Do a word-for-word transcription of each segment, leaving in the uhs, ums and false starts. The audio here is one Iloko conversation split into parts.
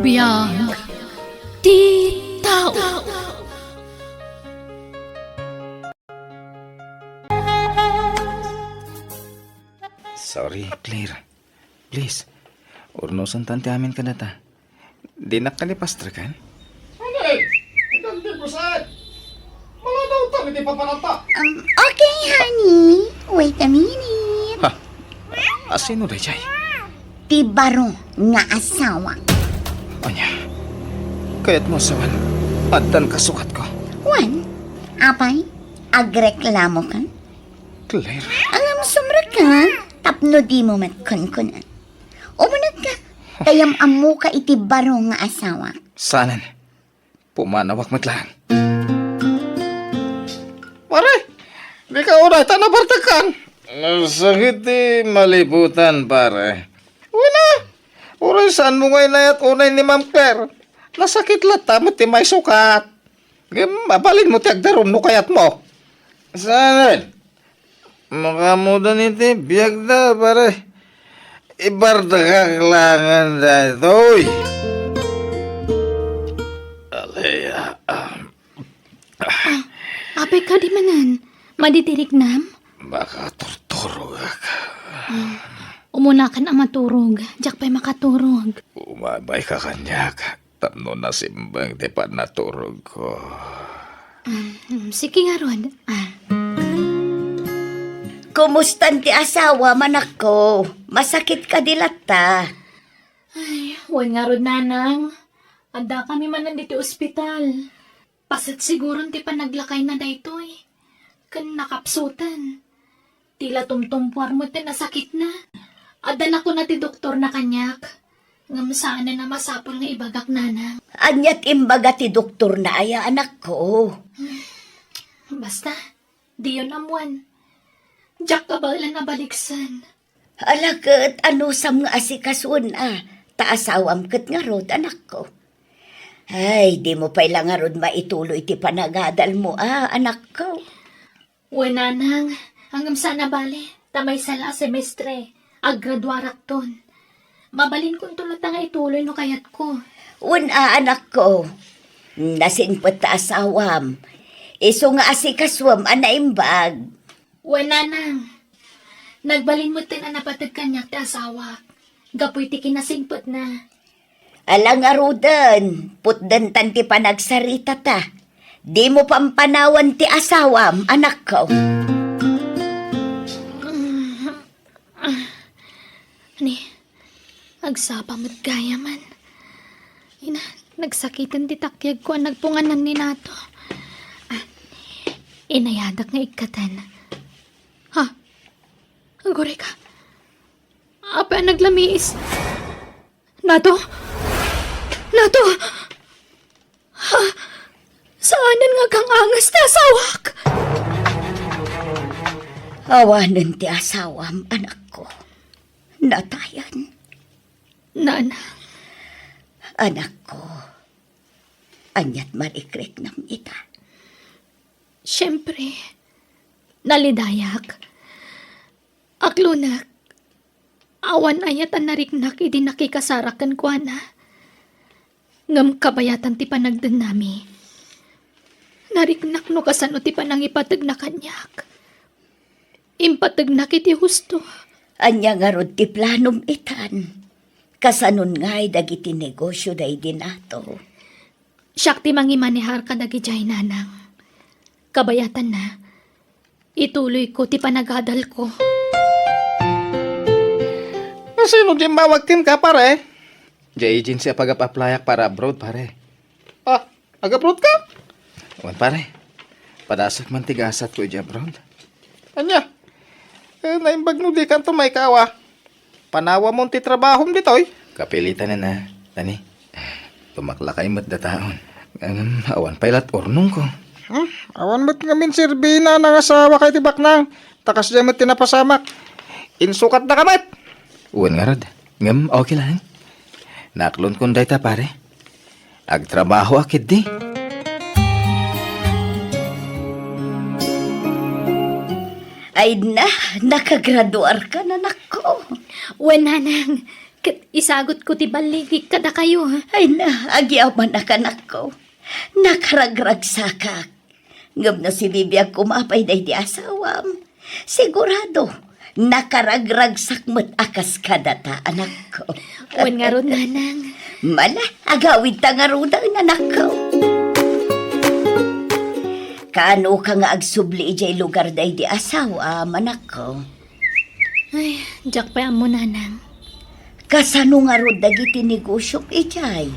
Biag ti tao. Sorry, Claire. Please, urnosantan ti amin kadata. Dinak kadi pastreken? Honey, dagdi ko saan. Maladaw ta iti papanata. Um, okay, honey. Wait a minute. Ha? Asino dayjay? Ti baro nga asawa. Ania? Kayatmo a sawen, addan kasukatko. Wen, apay, agreklamo ka? Claire. Ngem sumrek ka, tapno dimo met kunkunen. Umuneg ka, ta yam-ammoka iti baro nga asawa. Saanen. Pumanawak met laeng. Pare, dika unay ta nabartekkan. Nasakit ti malibutan, pare. Wen a, uray saanmo nga inayat unay ni Ma'am Claire. Nasakit latta met ti maisukat. Ngem mabalinmo ti agdarum no kayatmo. Saanen? Makaammodan iti biagda, pare. Ibartekak laengen daytoy. Alea, ah. Ah, apay kadi manen? Madi ti riknam? Makaturturogak. Ah, umunakan a maturog. Diak pay makaturog. Umayka kaniak. Tapno nasimbeng ti pannaturogko. Mm, sige ngarud. Ah. Kumustan ti asawam, anakko? Masakit kadi latta? Ay, wen ngarud, nanang. Addakami manen ditoy ospital. Paset siguron ti panaglakayna daytoy. Ken nakapsuten. Ti la tumtumpuar met ti nasakitna. Adda nakuna ti doktorna kaniak, ngem saanen a masapul nga ibagak, nanang. Ania ti imbaga ti doktorna aya, anakko? Basta, diyon ammoen. Diak kabaelan a baliksen. Ala ket, anusam nga asikasuenna, ta asawam ket ngarud, anakko. Ay, dimo pay la ngarud maituloy ti panagadalmo a, anakko. Wen, nanang, ngem saan a bale, ta maysa la a semestre, aggraduarakton. Mabalinkonto latta nga ituloy no kayatko. Wen a, anakko. Nasingpet ta asawam. Isu nga asikasuem a naimbag. Wen, nanang. Nagbalin metten a napateg kaniak ti asawak gapu iti kinasingpetna. Ala ngaruden, putdentan ti panagsaritata. Dimo pampanawan ti asawam, anakko. Ni, agsapa met gayamen. Ina, nagsakiten ti takyagko a nagpunganan ni Nato. Ah, inayadak nga ikkaten. Ha? Aguray ka. Apay a naglamiis? Nato? Nato? Ha? Saanen nga agang-angas ti asawak? Awanen ti asawam, anakko. Natayan. Nanang. Anakko, ania't marikriknam ita? Siempre, nalidayak. Aklunek, awan aya ta nariknak idi nakikasarak kenkuana. Ngem kabayatan ti panagdennami, nariknak no kasano ti panangipategna kaniak. Impategnak iti husto. Ania ngarud ti planom itan? Kasanon ngay dagiti negosio daydi Nato? Siak ti mangimanehar kadagijay, nanang. Kabayatanna, ituloyko ti panagadalko. Sino ti immawag kenka, pare? Diay agency a pagap-applyak para abroad, pare. Ah, ag-abroad ka? Wen, pare. Padasek man ti gasatko idiay abroad. Ania? Eh, naimbag no dikanto maikaawa. Panawamon ti trabahom ditoy? Kapilitanen a, tani. Tumaklakay met dataon. Ngem awan pay lat urnongko. Hmm? Awan met ngamin serbi ni nanang a asawak iti baknang. Ta kasdiay met ti napasamak. Insukatdaka met. Wen ngarud. Ngem okay laeng. Naklonkon dayta, pare. Agtrabahoak ketdi. Ay na, nakagraduarka, anakko. Wen, nanang, Ket isagutko ti balligik kadakayo. Ay na, agyamanak, anakko. Nakaragragsakak. Ngem no sibibiag koma pay daydi asawam, sigurado, nakaragragsak met a kas kadata, anakko. Wen ngarud, nanang. Mala, agawidta ngaruden, anakko. Kaanoka nga agsubli idiay lugar daydi asawam, anakko? Ay, diak pay ammo, nanang. Kasano ngarud dagiti negosiok idiay?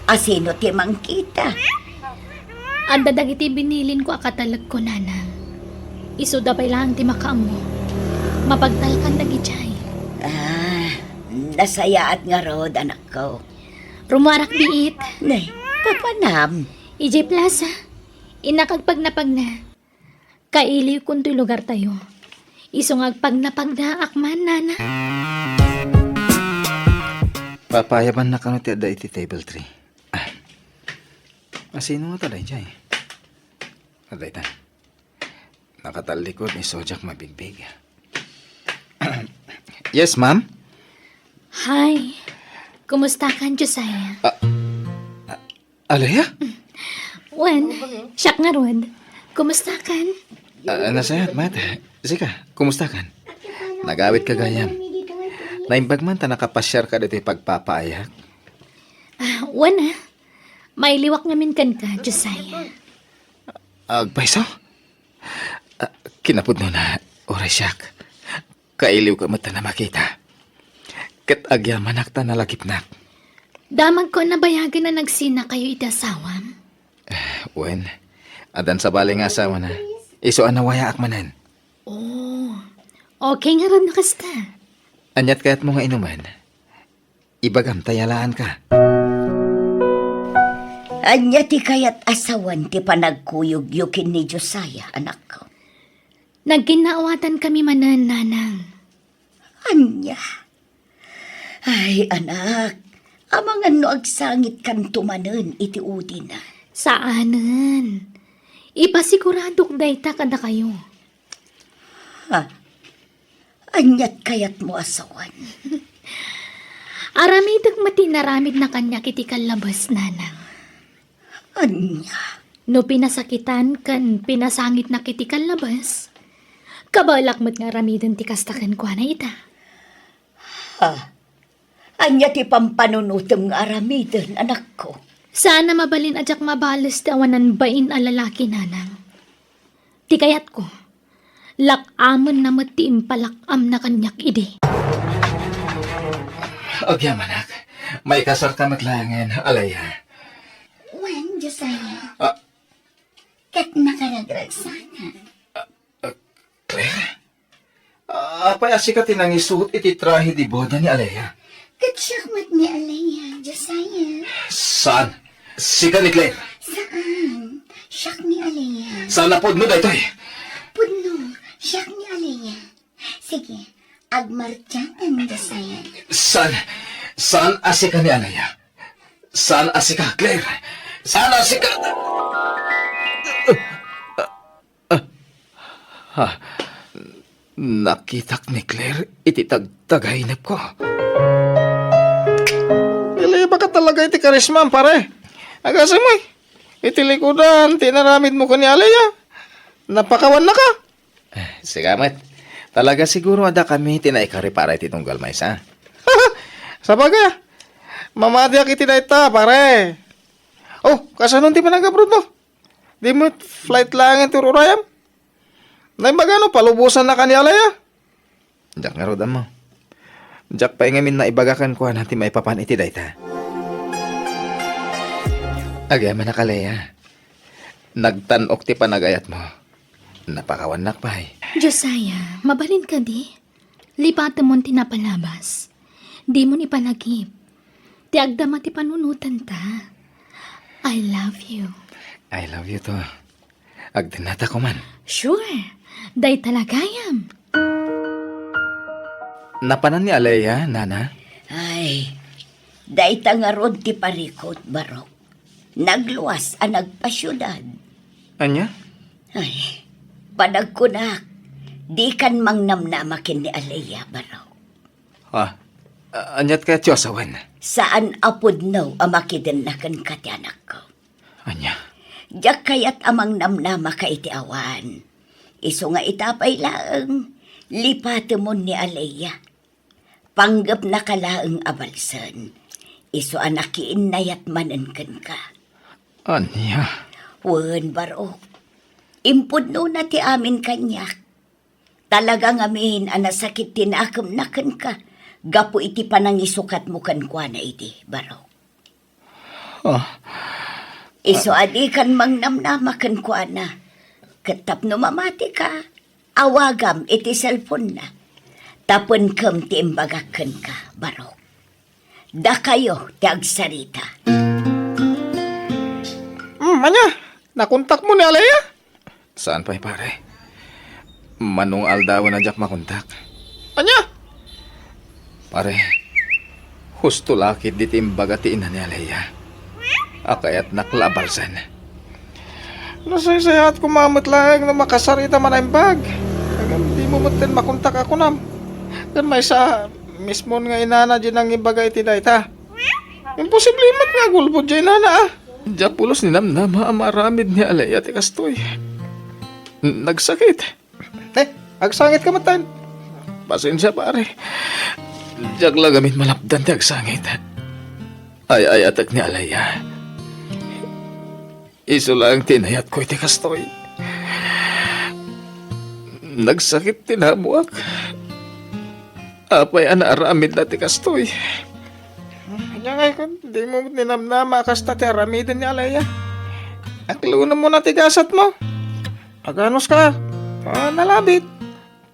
Asino ti mangkita? Adda dagiti binilinko a katalekko, nanang. Isuda pay laeng ti makaammo. Mapagtalkan dagidiay. Ah, nasayaat ngarud, anakko. Rumuarak biit. Ne, papanam? Idiay plaza. Innak agpagnapagna. Kailiwkon toy lugartayo. Isu nga agpagnapagnaak man, nana. Papayabanna kano ti adda iti table three? Ah. Asino nga ta daydiay? Adda ita. Nakatallikod ni Sojak mabigbig. Yes, ma'am? Hi. Kumustakan, Josiah? Ah, ah, Alea? Wen, siak ngarud. Kumustakan? Ah, nasayaat met. Sika, kumustakan? Nagawidka gayam. Naimbag man ta nakapasiarka ditoy pagpapaayak. Ah, wen, ah. Mailiwak ngamin kenka, Josiah. Agpayso? Ah, kinapudnona, uray siak. Kailiwko met ta makita. Ket agyamanak ta nalagipnak. Damagko a nabayagen a nagsinakayo iti asawam. Eh, wen, addan sabali nga asawana. Isu a nawayaak manen. Oh, okay ngarud no kasta. Aniat kayatmo nga inuman? Ibagam ta yalaanka. Ania ti kayat a sawen ti panagkuyogyo ken ni Josiah, anakko? Nagkinnaawatankami manen, nanang. Ania? Ay, anak, amangan no agsangitkanto manen iti udina. Saanen. Ipasiguradok dayta kadakayo. Ha? Aniat kayatmo a sawen? Aramidek met ti inaramidna kaniak iti kallabes, nanang. Ania? No pinasakitan ken pinasangitnak iti kallabes, kabaelak met nga aramiden ti kasta kenkuana ita. Ha? Ania ti pampanunotem nga aramiden, anakko? Saan a mabalin a diak mabales ti awanan bain a lalaki, nanang. Ti kayatko, lak-amenna met ti impalak-amna kaniak idi. Agyamanak, maikasarka met laengen, Alea. Wen, Josiah. Ah. Ket nakaragragsana. Ah, Claire? Ah, apay a sika ti nangisuot iti trahe de boda ni Alea? Ket siak met ni Alea, Josiah. Saan? Sika ni Claire? Saan? Siak ni Alea. Saan a pudno daytoy? Pudno, siak ni Alea. Sige, agmartiatan, Josiah. Saan? Saan a sika ni Alea? Saan a sika, Claire? Saan a sika? Ah, ha, nakitak ni Claire iti tagtagainepko. Piliba ka talaga iti karismam, pare. Agasem, oy. Iti likudan, ti inaramidmo ken ni Alea. Napakawannaka. Eh, sika met. Talaga siguro adda kami ti naikaripara iti tunggal maysa. Sabagay, ah. Mamatiak iti dayta, pare. Oh, kasano ti panag-abroad mo? Di met flight laeng ti ur-urayam? Naimbag no palubosannak ni Alea? Diak ngarud ammo. Diak pay ngamin naibaga kenkuana ti maipapan iti dayta. Agyamanak, Alea. Nagtan-ok ti panagayatmo. Napakawannak pay. Josiah, mabalin kadi? Lipatemon ti napalabas. Dimon ipalagip. Ti agdama ti panunotanta. I love you. I love you too. Agdennata koman. Sure. Dayta la gayam. Napanan ni Alea, nana? Ay, dayta ngarud ti parikut, Barok. Nagluas a nagpasiudad. Ania? Ay, panagkunak, dikan mangnamnama ken ni Alea, Barok. Ah, A-, aniat kayat ti asawen? Saan a pudno a makidenna kenka ti anakko. Ania? Diak kayat a mangnamnamaka iti awan. Isu nga ita pay laeng, lipatemon ni Alea. Panggepnaka laeng a balsen. Isu a nakiinnayat manen kenka. Ania? Wen, Barok. Impudnona ti amin kaniak. Talaga ngamin a nasakit ti nakemna kenka gapu iti panangisukatmo kenkuana idi, Barok. Ah. Isu a dikan mangnamnama kenkuana. Ket tapno mamatika, awagam iti cellphone-na. Tapenkem ti imbagak kenka, Barok. Dakayo ti agsarita. Hmm, ania? Nakontakmo ni Alea? Saan pay, pare. Mano nga aldawen a diak makontak. Ania? Pare, husto la ketdi ti imbaga ti ina ni Alea a kayatnak la a balsen. Nasaysayaat koma met laeng no makasarita man a imbag. Ngem dimo metten makontak a kunam. Ken maysa, mismon nga inana diay nangibaga iti dayta. Imposible met nga agulbod diay inana, a. Diak pulos ninamnama a maaramid ni Alea ti kastoy. Nagsakit. Eh, agsangitka metten. Pasensia, pare. Diak la ngamin malapdan ti agsangit. Ay-ayatek ni Alea. Isu laeng ti inayatko iti kastoy. Nagsakit ti namoak. Apay a naaramidna ti kastoy? Ania ngay, kun dimo ninamnama a kasta ti aramiden ni Alea? Aklonem mo na ti gasatmo. Aganuska. Ah, nalabit.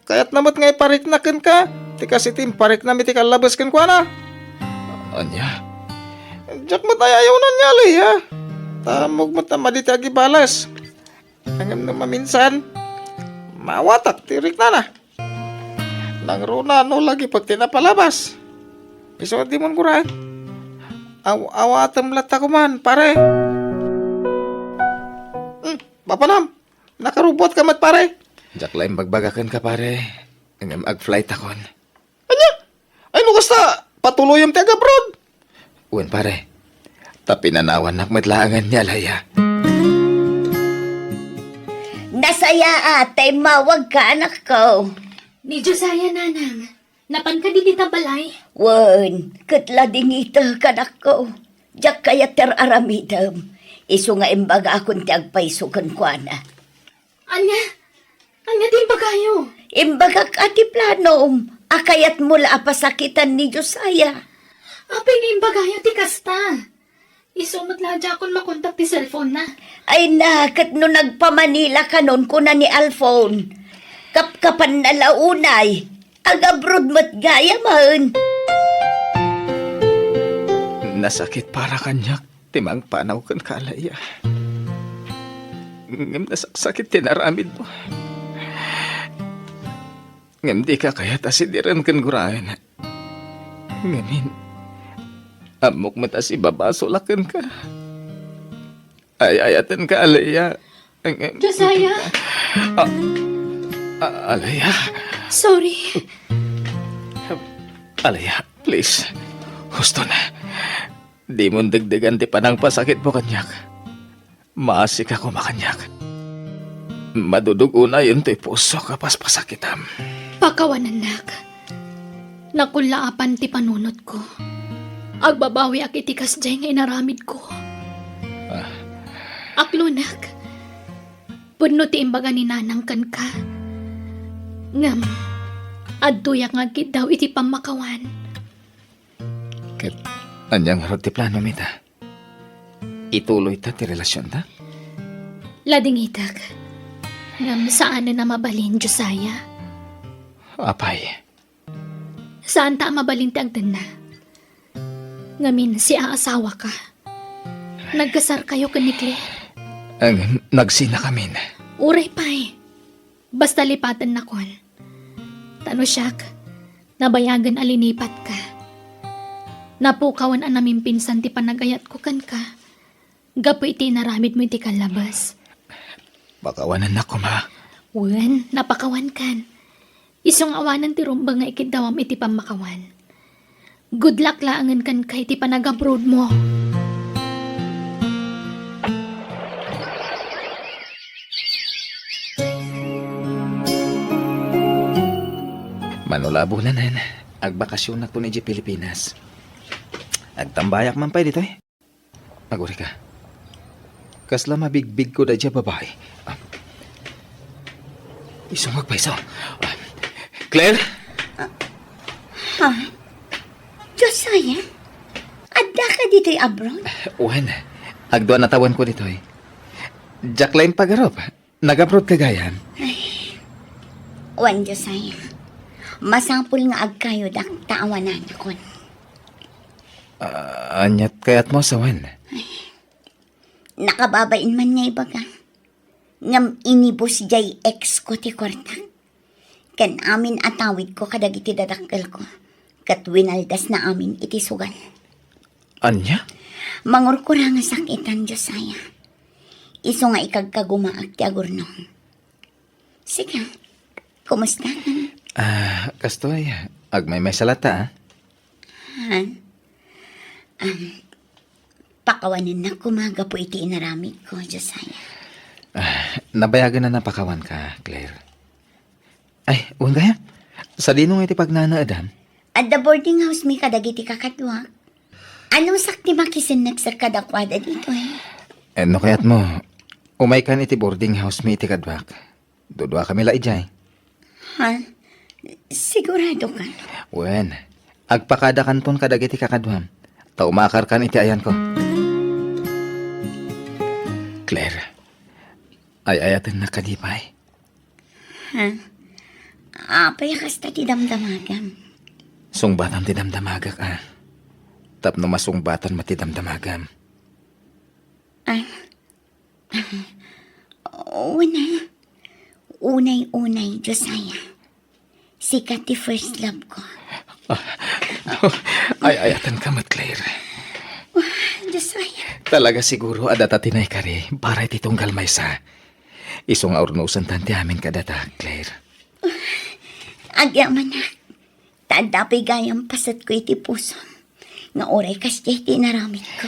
Kayatna met nga iparikna kenka ti kas iti impariknam iti kallabes kenkuana. Ania? Diak met ay-ayawnan ni Alea. Ta ammok met a madi ti agibales. Ngem no maminsan, maawatak ti riknana. Nangruna no lagipek ti napalabas. Isu a dimon guraen. Aw-, awatem latta koman, pare. Hmm, mapanam. Nakarubuatka met, pare. Diak la imbagbaga kenka, pare. Ngem ag-flightakon. Ania? Ay, no kasta, patuloyem ti ag-abroad? Wen, pare. Ta pinanawannak met laengen ni Alea. Nasayaat ta immawagka, anakko. Ni Josiah, nanang. Napan kadi dita balay? Wen, ket ladingitek, anakko. Diak kayat ti ar-aramidem. Isu nga imbagakon ti agpayso kenkuana. Ania? Ania ti imbagayo? Imbagak a ti planom a kayatmo la a pasakitan ni Josiah. Apay nga imbagayo ti kasta? Isu met la a diakon makontak ti cellphone-na. Ay na, ket no nagpa-Manila kanon, kuna ni Alfon, kapkapanna la unay. Ag-abroad met gayamen. Nasakit para kaniak ti mangpanaw kenka, Alea. Ngem nasaksakit ti naaramidmo. Ngem dika kayat a sidiren ken guraen. Ngamin, ammok met a sibabasol a kenka. Ay-ayatenka, Alea. Ngem, Josiah? Ah, ah, Alea. Sorry. Alea, please. Husto na. Dimon degdegan ti panangpasakitmo kaniak. Maasika koma kaniak. Madudug-onayen toy pusok a paspasakitam. Pakawanennak. Nakullaapan ti panunotko. Agbabawiak iti kasdiay nga inaramidko. Ah. Aklonek. Pudno ti imbaga ni Nanang kenka. Ngem, adtoyak nga agkiddaw iti pammakawan. Ket ania ngarud ti planom ita? Ituloyta ti relasionta? Ladingitek. Ngem saanen a mabalin, Josiah. Apay? Saanta a mabalin ti agtenna. Ngamin, siaasawaka. Nagkasarkayo ken ni Claire. Ngem, nagsinakamin. Uray pay. Basta lipatennakon. Ta no siak, nabayagen a linipatka. Napukawen a namimpinsan ti panagayatko kenka gapu iti inaramidmo iti kallabes. Pakawanennak koma. Wen, napakawankan. Isu nga awanen ti rumbeng nga ikiddawam iti pammakawan. Good luck laengen kenka iti panagabroad mo. Mano la a bulan, agbakasionakon idiay Pilipinas. Agtambayak man pay ditoy. Agurayka. Kasla mabigbigko daydiay a babai. Ah. Isu nga agpayso. Ah. Claire? Ha? Josiah? Addaka ditoy abroad? Wen, agdua a tawenko ditoy. Diak laeng pagarup. Nag-abroad ka gayam? Ay, wen, Josiah. Masapul nga agkayodak ta awananakon. Ah, aniat kayatmo, sawen? Nakababain man nga ibaga. Ngem inibus diay ex ko ti kuartak. Ken amin a tawidko kadagiti dadakkelko. Ket winaldasna amin iti sugal. Ania? Mangurkurangasak itan, Josiah. Isu nga ikagkagumaak ti agurnong. Sika, kumusta? Ah, kastoy, agmaymaysa latta, ah. Ha? Um, pakawanennak koma gapu iti inaramidko, Josiah. Ah, nabayagen a napakawanka, Claire. Ay, wen gayam. Sadino nga iti pagnanaedam? Adda boarding house mi kadagiti kakaduak. Anusak ti makisennek kadakuada ditoy? Eh, no kayatmo, umaykan iti boarding house mi iti kaduak. Duduakami la idiay. Ha? Sigurado ka? Wen, agpakadakanton kadagiti kakaduam, ta umakarkan iti ayanko. Claire, ay-ayatennak kadi pay? Ha? Apay a kasta ti damdamagam? Sungbatam ti damdamagak, a. Tapno masungbatan met ti damdamagam. Ah? Una, unay-unay, Josiah. Sika ti first love ko. Ah, ay-ayatenka met, Claire. Ah, Josiah. Talaga siguro a data ti naikari para iti tunggal maysa. Isu nga urnosentan ti amin kadata, Claire. Agyamanak. Ta adda pay gayam pasetko iti pusom nga uray kasdiay ti inaramidko.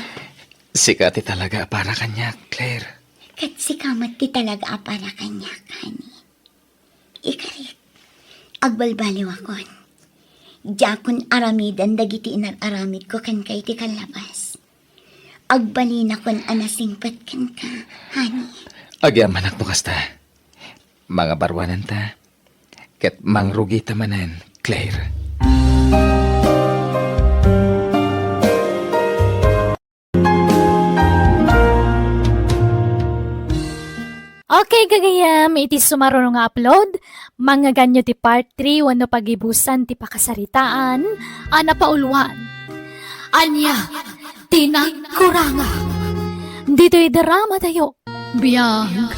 Sika ti talaga a para kaniak, Claire. Ket sika met ti talaga a para kaniak, honey. Ikarik, agbalbaliwakon. Diakon aramiden dagiti inar-aramidko kenka iti kallabas. Agbalinakon a nasingpet kenka, honey. Agyamanak no kasta. Mangabaruananta. Ket mangrugita manen, Claire. Okay, gagayam, iti sumaruno nga upload, mangngeganyo ti part three wenno pagibusan ti pakasaritaan a napauluan. Ania ti nagkurangak? Ditoy drama tayo. Biag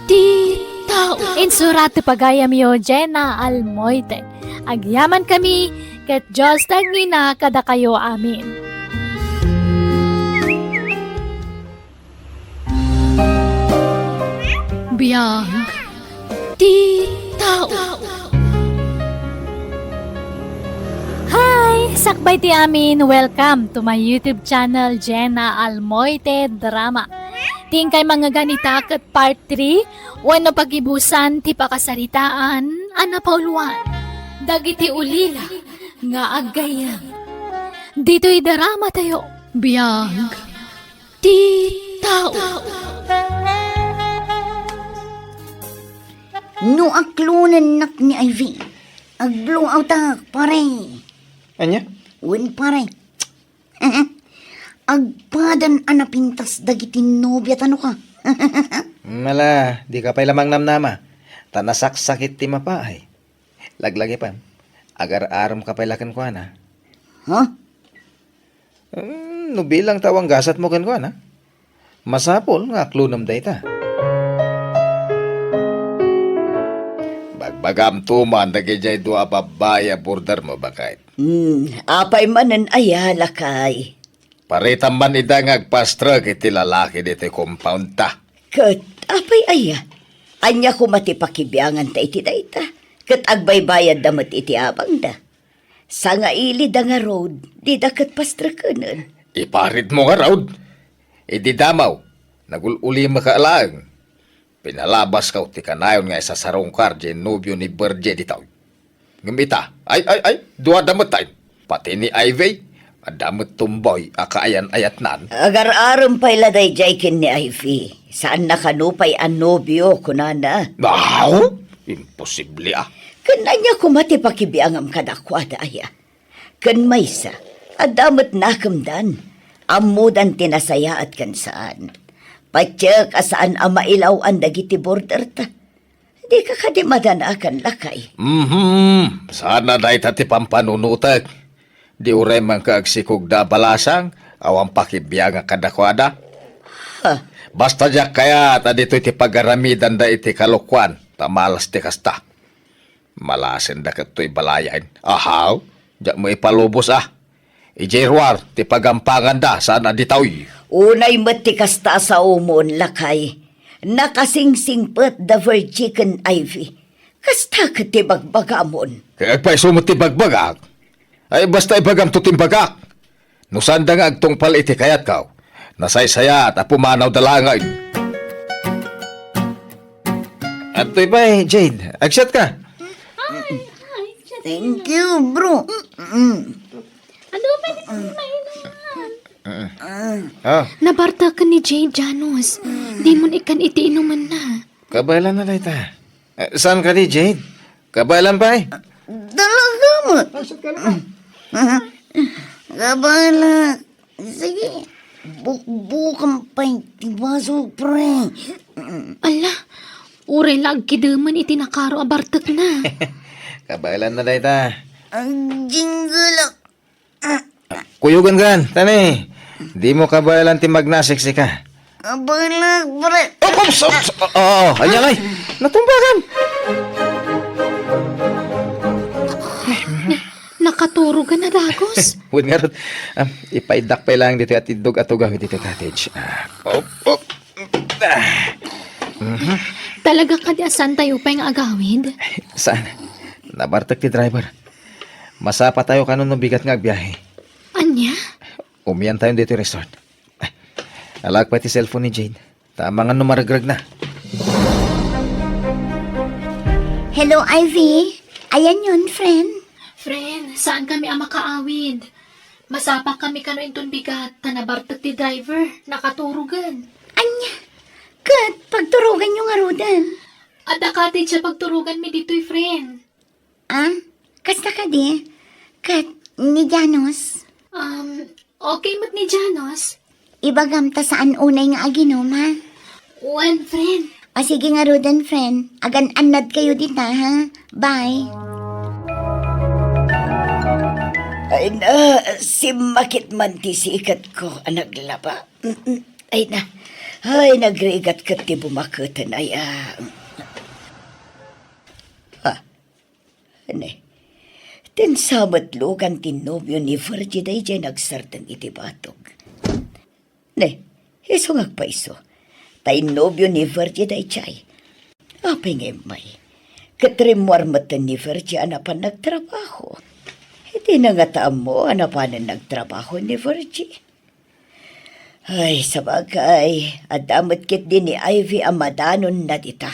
ti tao. Insurat ti pagayamyo, Jenna Almoite. Agyamankami, ket Dios ti agngina kadakayo amin. Biag ti tao. Hi! Sakbay ti amin, welcome to my YouTube channel, Jenna Almoite Drama. Ti inkay mangngegan ita ket part three, wenno pagibusan ti pakasaritaan a napauluan dagiti ulila nga aggayyem. Ditoy drama tayo, biag ti tao. No aklonennak ni Ivy, agblowout-ak, pare. Ania? Wen, pare. Agpadan a napintas dagiti nobia tano ka. Mala, dika pay la mangnamnama, ta nasaksakit ti mapaay. Laglagipem, agar-arumka pay la kenkuana. Ha? Hmm, no bilang tao ang gasatmo kenkuana, masapul nga aklonem dayta. Bagbagam to man dagidiay dua a babbai a border mo, baket. Hmm, apay manen aya, lakay? Paritam man ida nga agpastrek iti lalaki ditoy compound ta. Ket apay aya? Ania koma ti pakibianganta iti dayta? Ket agbaybayadda met iti abangda. Sangailida ngarud, dida ket pastrekenen. Iparitmo ngarud. Idi damaw, nagul-ulimaka laeng. Pinalabaskaw ti kanayon nga isasarungkar diay nobio ni Virgie ditoy. Ngem ita, ay, ay, ay, duada met tayo. Pati ni Ivy, adda met tumboy a kaayan-ayatnan. Agar-arem pay la daydiay ken ni Ivy. Saanna kano pay a nobio, kunana. Aw, imposible a. Ken ania koma ti pakibiangam kadakuada aya? Ken maysa, adda met nakemdan. Ammodan ti nasayaat ken saan. Patiek a saan a mailaw-an dagiti borderta. Dika kadi madanagan, lakay? Mhm. Saan a dayta ti pampanunotek. Di uray man ka agsikog da a balasang, awan pakibiangak kadakuada. Ha? Basta diak kayat a ditoy ti pagaramidanda iti kalokuan, ta malas ti kasta. Malasenda ket toy balayen. Ahaw, diak mo ipalubos a. Idiay ruar ti pagampanganda saan a ditoy. Unay met ti kasta a saomon, lakay. Nakasingsingpet da Virgie ken Ivy. Kasta ket ti bagbagamon. Kay agpayso met ti bagbagak. Ay, basta ibagamto ti imbagak. No saanda nga agtungpal iti kayatko, nasaysayaat a pumanawda laengen. Adtoy pay, Jade. Agsiatka. Ay, ay, Jade. Thank you, bro. Mm. Ano ba ni mainom? Ah. Nabartek ni Jade, Janos. Dimon ikkan iti inumanna. Kabaelanna dayta. Eh, saan kadi, Jade? Kabaelan pay? Talaga met. Kabaelan. Sige, bukbukan pay ti baso, pre. Ala, uray la agkidemen iti nakaro a bartekna. Kabaelanna dayta. Ang jingle. Kuyogen kan, tani. Dimo kabaelan ti magnasiksika. Kabaelan, pre. Oops, oops, oo, ania ngay? Natumbakan. Nakaturogan a dagus. Wen ngarud, ah, ipaiddak pay laeng ditoy atiddog a tugaw ditoy cottage. Ah, op, op. Ah. Mhm. Talaga kadi a saantayo pay nga agawid? Saan? Nabartek ti driver. Masapatayo kano no bigat nga agbiahe. Ania? Umiantayon ditoy resort. Alaek pay ti cellphone ni Jade. Ta amangan no maregreg na. Hello, Ivy. Ayanyon, friend? Friend, saan kami a makaawid? Masapa kami kano inton bigat, ta nabartek ti driver. Nakaturogan. Ania? Ket, pagturoganyo ngaruden? Adda cottage a pagturoganmi ditoy, friend. Ah, kasta kadi? Ket ni Janos? Um, okay met ni Janos. Ibagam ta saan unay nga aginom, ha? Wen, friend. O sige ngaruden, friend. Agan-annad kayo dita, ha? Bye. Ay na, simmakit man ti sikatko a naglaba. Mm-mm. Ay na. Ay, nagrigat ket ti bumaketen, ay, ah. Ah. Ne, tinsa met lugan ti nobio ni Virgie daydiay nagsardeng iti batog. Ne, isu nga agpayso. Ta innobio ni Virgie daydiay. Apay nga immay? Ket rimmuar metten ni Virgie a napan nagtrabaho. Dina ngata ammo a napanen nagtrabaho ni Virgie. Ay, sabagay, adda met ketdi ni Ivy a madanonna dita.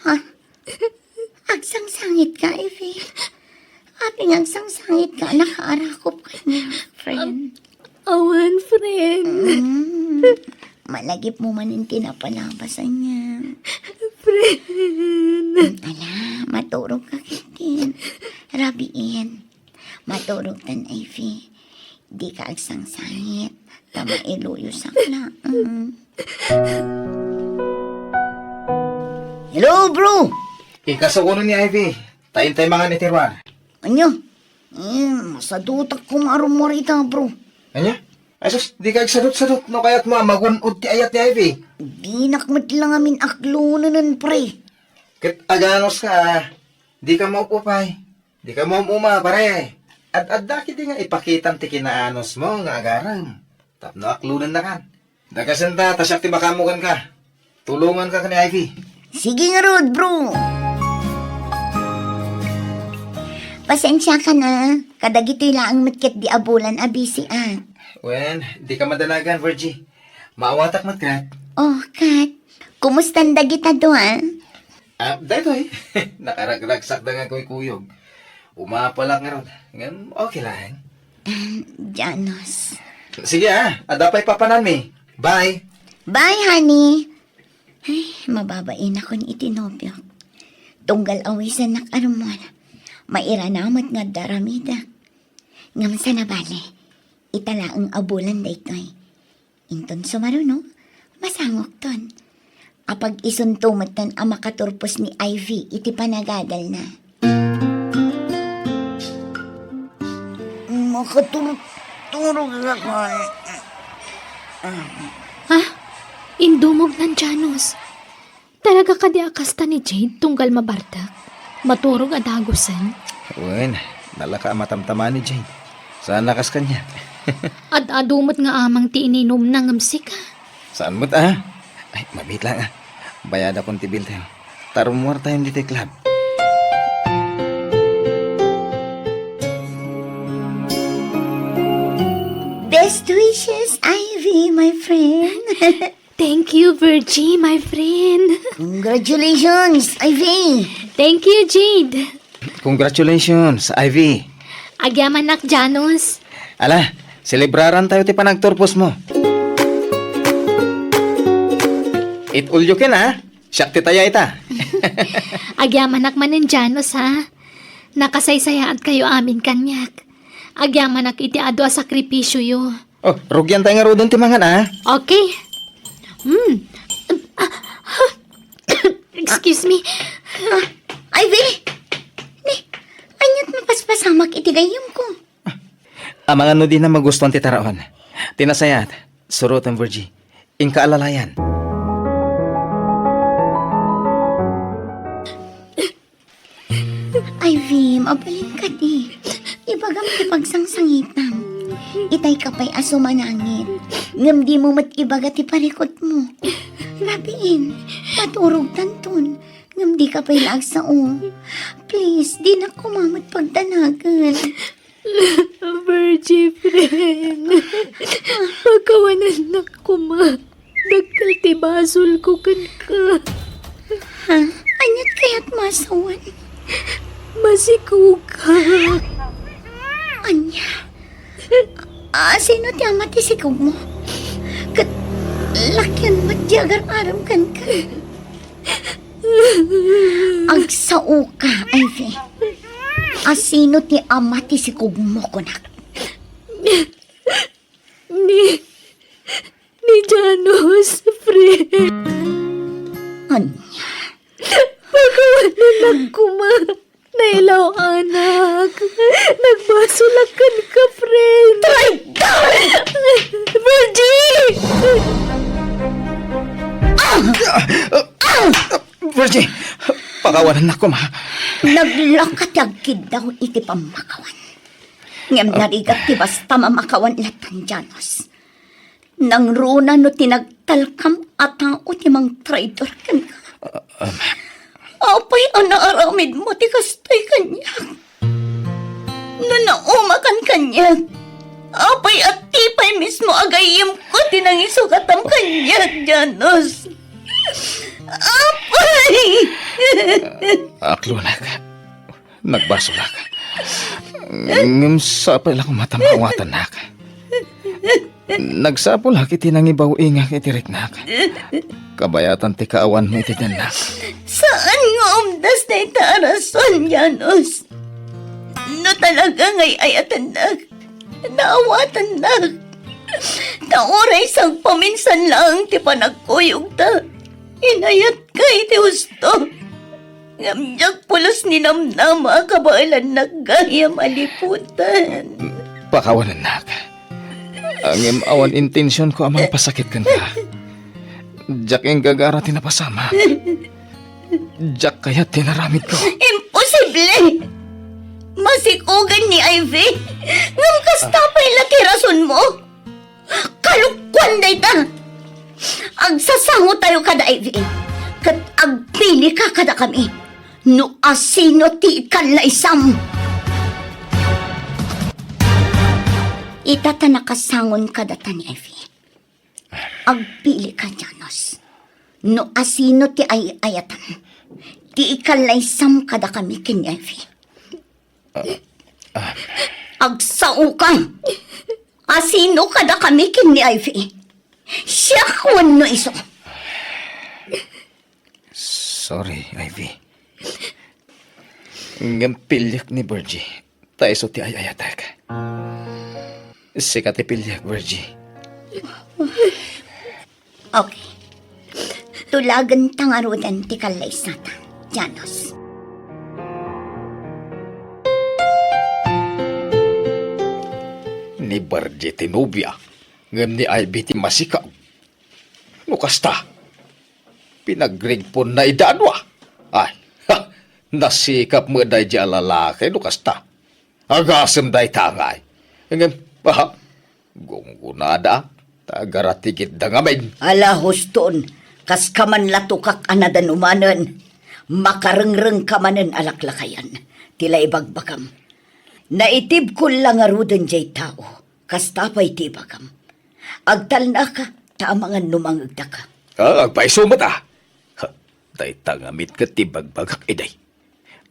Ha? Agsangsangitka, Ivy? Apay nga agsangsangitka a nakaarakop kaniak, friend? Awan, friend. Mm. Malagipmo manen ti napalabas, ania? Friend. Ala, maturogka ketdin. Rabiin. Maturogtan, Ivy. Dika agsangsangit. Ta mailuyosak laeng. Hello, bro! Ikasuko ni Ivy. Ta intay mangan iti ruar. Ania? Eh, masadutak koma a rummuar ita, bro. Ania? Ay sus, dika agsadutsadut no kayatmo a magun-od ti ayat ni Ivy. Dinak met la ngamin aklonenen, pre. Ket aganuska, a. Dika maupupay. Dika maum-uma, pare. Ad-adda ketdi nga ipakitam ti kinaanusmo nga agarem. Tapno aklonennakan. Dagasen ta, ta siak ti makaammo kenka. Tulonganka ken ni Ivy. Sige ngarud, bro. Pasensiaka na. Kadagitoy laeng met ketdi a bulan a busy, ah. Wen, dika madanagan, Virgie. Maawatak met, kat. Oh, kat. Kumustan dagita dua? Ah, daytoy. Nakaragragsakda nga kuykuyog. Umapalak ngarud. Ngem okay lang. Janos. Sige, ah. Adda pay papananmi. Bye. Bye, honey. Ay, mababainak iti nobiok. Tunggal awisannak a rummuar, mairana met nga adda aramidek. Ngem saan a bale, ita laeng a bulan daytoy. Inton sumaruno, masangokton. Apag-isunto metten a makaturpos ni Ivy iti panagadalna. Makaturturog ako. Ha? Indumog nan Janos. Talaga kadi a kasta ni Jade tunggal mabardak? Maturog a dagusen? Wen, nalaka a matamtama ni Jade. Saan a kas kaniak? Ad-adu met nga amang ti ininumna ngem sika. Saan met, ah? Ay, mabiit lang, ah. Bayadakon ti bill tayo. Ta rummuar tayo ditoy club. Best wishes, Ivy, my friend. Thank you, Virgie, my friend. Congratulations, Ivy. Thank you, Jade. Congratulations, Ivy. Agyamanak, Janos. Ala, selebraran tayo ti panagturpos mo. It all you can, ah. Siak ti taya ita. Agyamanak manen, Janos, ha? Nakasaysayaat kayo amin kaniak. Agyamanak iti adu a sakripisioyo. Oh, rugian tayo ngaruden ti mangan, ah. Okay. Hmm. Excuse me. Ah, Ivy! Ni, aniat mapaspasamak iti gayyemko? Amangan no dina magustuan ti taraon. Ti nasayaat, suroten, Virgie. Inka alalayan. Ivy, mabalin kadi. Ibagam ti pagsangsangitam. Itay ka pay a sumanangit. Ngem dimo met ibaga ti parikutmo. Rabiin, maturog tanton. Ngem dika pay la agsao. Please, dinak koma met pagdanagen. Virgie, friend. Pakawanennak koma. Dakkel ti basolko kenka. Ha? Aniat kayat masawan? Masikogka. Ania? Ah, sino ti ama ti sikogmo? Ket lakian met ti agar-arem kenka. Agsaoka, Ivy. A sino ti ama ti sikogmo, kunak? Ni, ni Janos, friend. Ania? Pakawanenak koma. Nailaw, anak. Nagbasolak kenka, friend. Traitor! Virgie! Ah! Ah! Virgie, pakawanennak koma. Naglaka ti agkiddaw iti pammakawan. Ngem narigat ti basta mamakawan latta, Janos. Nangruna no ti nagtalkam a tao ti mangtraidor kenka. Ah, um. Apay a naaramidmo ti kastoy kaniak? No naumakan kaniak, apay a ti pay mismo a gayyemko ti nangisugatam kaniak, Janos? Apay! Aklonak. Nagbasolak. Ngem sapay la koma ta maawatannak. Nagsapulak iti nangibaw-ingak iti riknak. Kabayatan ti kaawanmo iti dennak. Saan nga umdas dayta a rason, Janos. No talaga nga ay-ayatennak, naawatannak. Ta uray sagpaminsan laeng ti panagkuyogta, inayatka iti husto. Ngem diak pulos ninamnama a kabaelannak gayam a liputan. Pakawanennak. Ngem awan intensionko a mangpasakit kenka. Diak inggagara ti napasamak. Diak kayat ti inaramidko. Imposible! Masikogen ni Ivy, ngem kasta pay la ti rasonmo? Kalokuan dayta! Agsasangotayo kada Ivy, ket agpilika kadakami no asino ti ikallaysam. Ita ta nakasangon kadata ni Ivy. Agpilika, Janos, no asino ti ay-ayatam. Ti ikallaysam kadakami ken ni Ivy. Agsaoka! Asino kadakami ken ni Ivy? Siak wenno isu? Sorry, Ivy. Ngem piliek ni Virgie, ta isu ti ay-ayatek. Sika ti piliek, Virgie. Okay. Tulagenta ngaruden ti kallaysata, Janos. Ni Virgie ti nobia, ngem ni Ivy ti masikaw. No kasta, pinagrigponna ida a dua. Ay, ha, nasikap met daydi a lalaki no kasta. Agasem dayta ngay. Ngem, ha, gunggonada, ta agaratigitda ngamin. Ala, huston, kas ka man la tukak a nadanumanen, makarengreng ka manen a laklakayan, ti la ibagbagam. Naitibko la ngaruden jay tao, kasta pay ti ibagam. Agtalnaka, ta amangan no mangegdaka. Ah, agpayso met, ah. Ha, dayta ngamin ket ti bagbagak idi.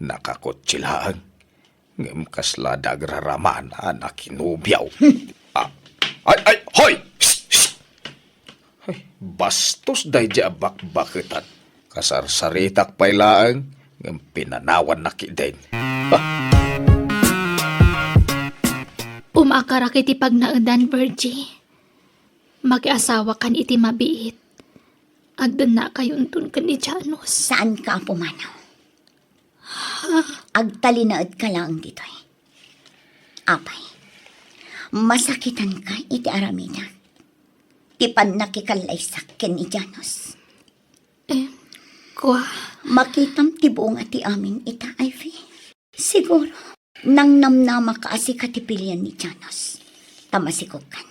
Nakakotse laeng. Ngem kasla da agraraman a nakinobiaw. Ah, ay, ay, hoy! Psst, psst! Ay, bastos daydi a bakbaketan. Kasarsaritak pay laeng, ngem pinanawannak idin. Ah! Umakarak iti pagnaedan, Virgie. Makiasawakan iti mabiit. Agdennakayonton ken ni Janos. Saanka a pumanaw. Agtalinaedka laeng ditoy. Apay, masakitanka iti aramidek ti pannakikallaysak ken ni Janos. Em, kua? Makitam ti bunga ti amin ita, Ivy. Siguro, nangnamnamaka a sika ti pilian ni Janos. Ta masikogkan.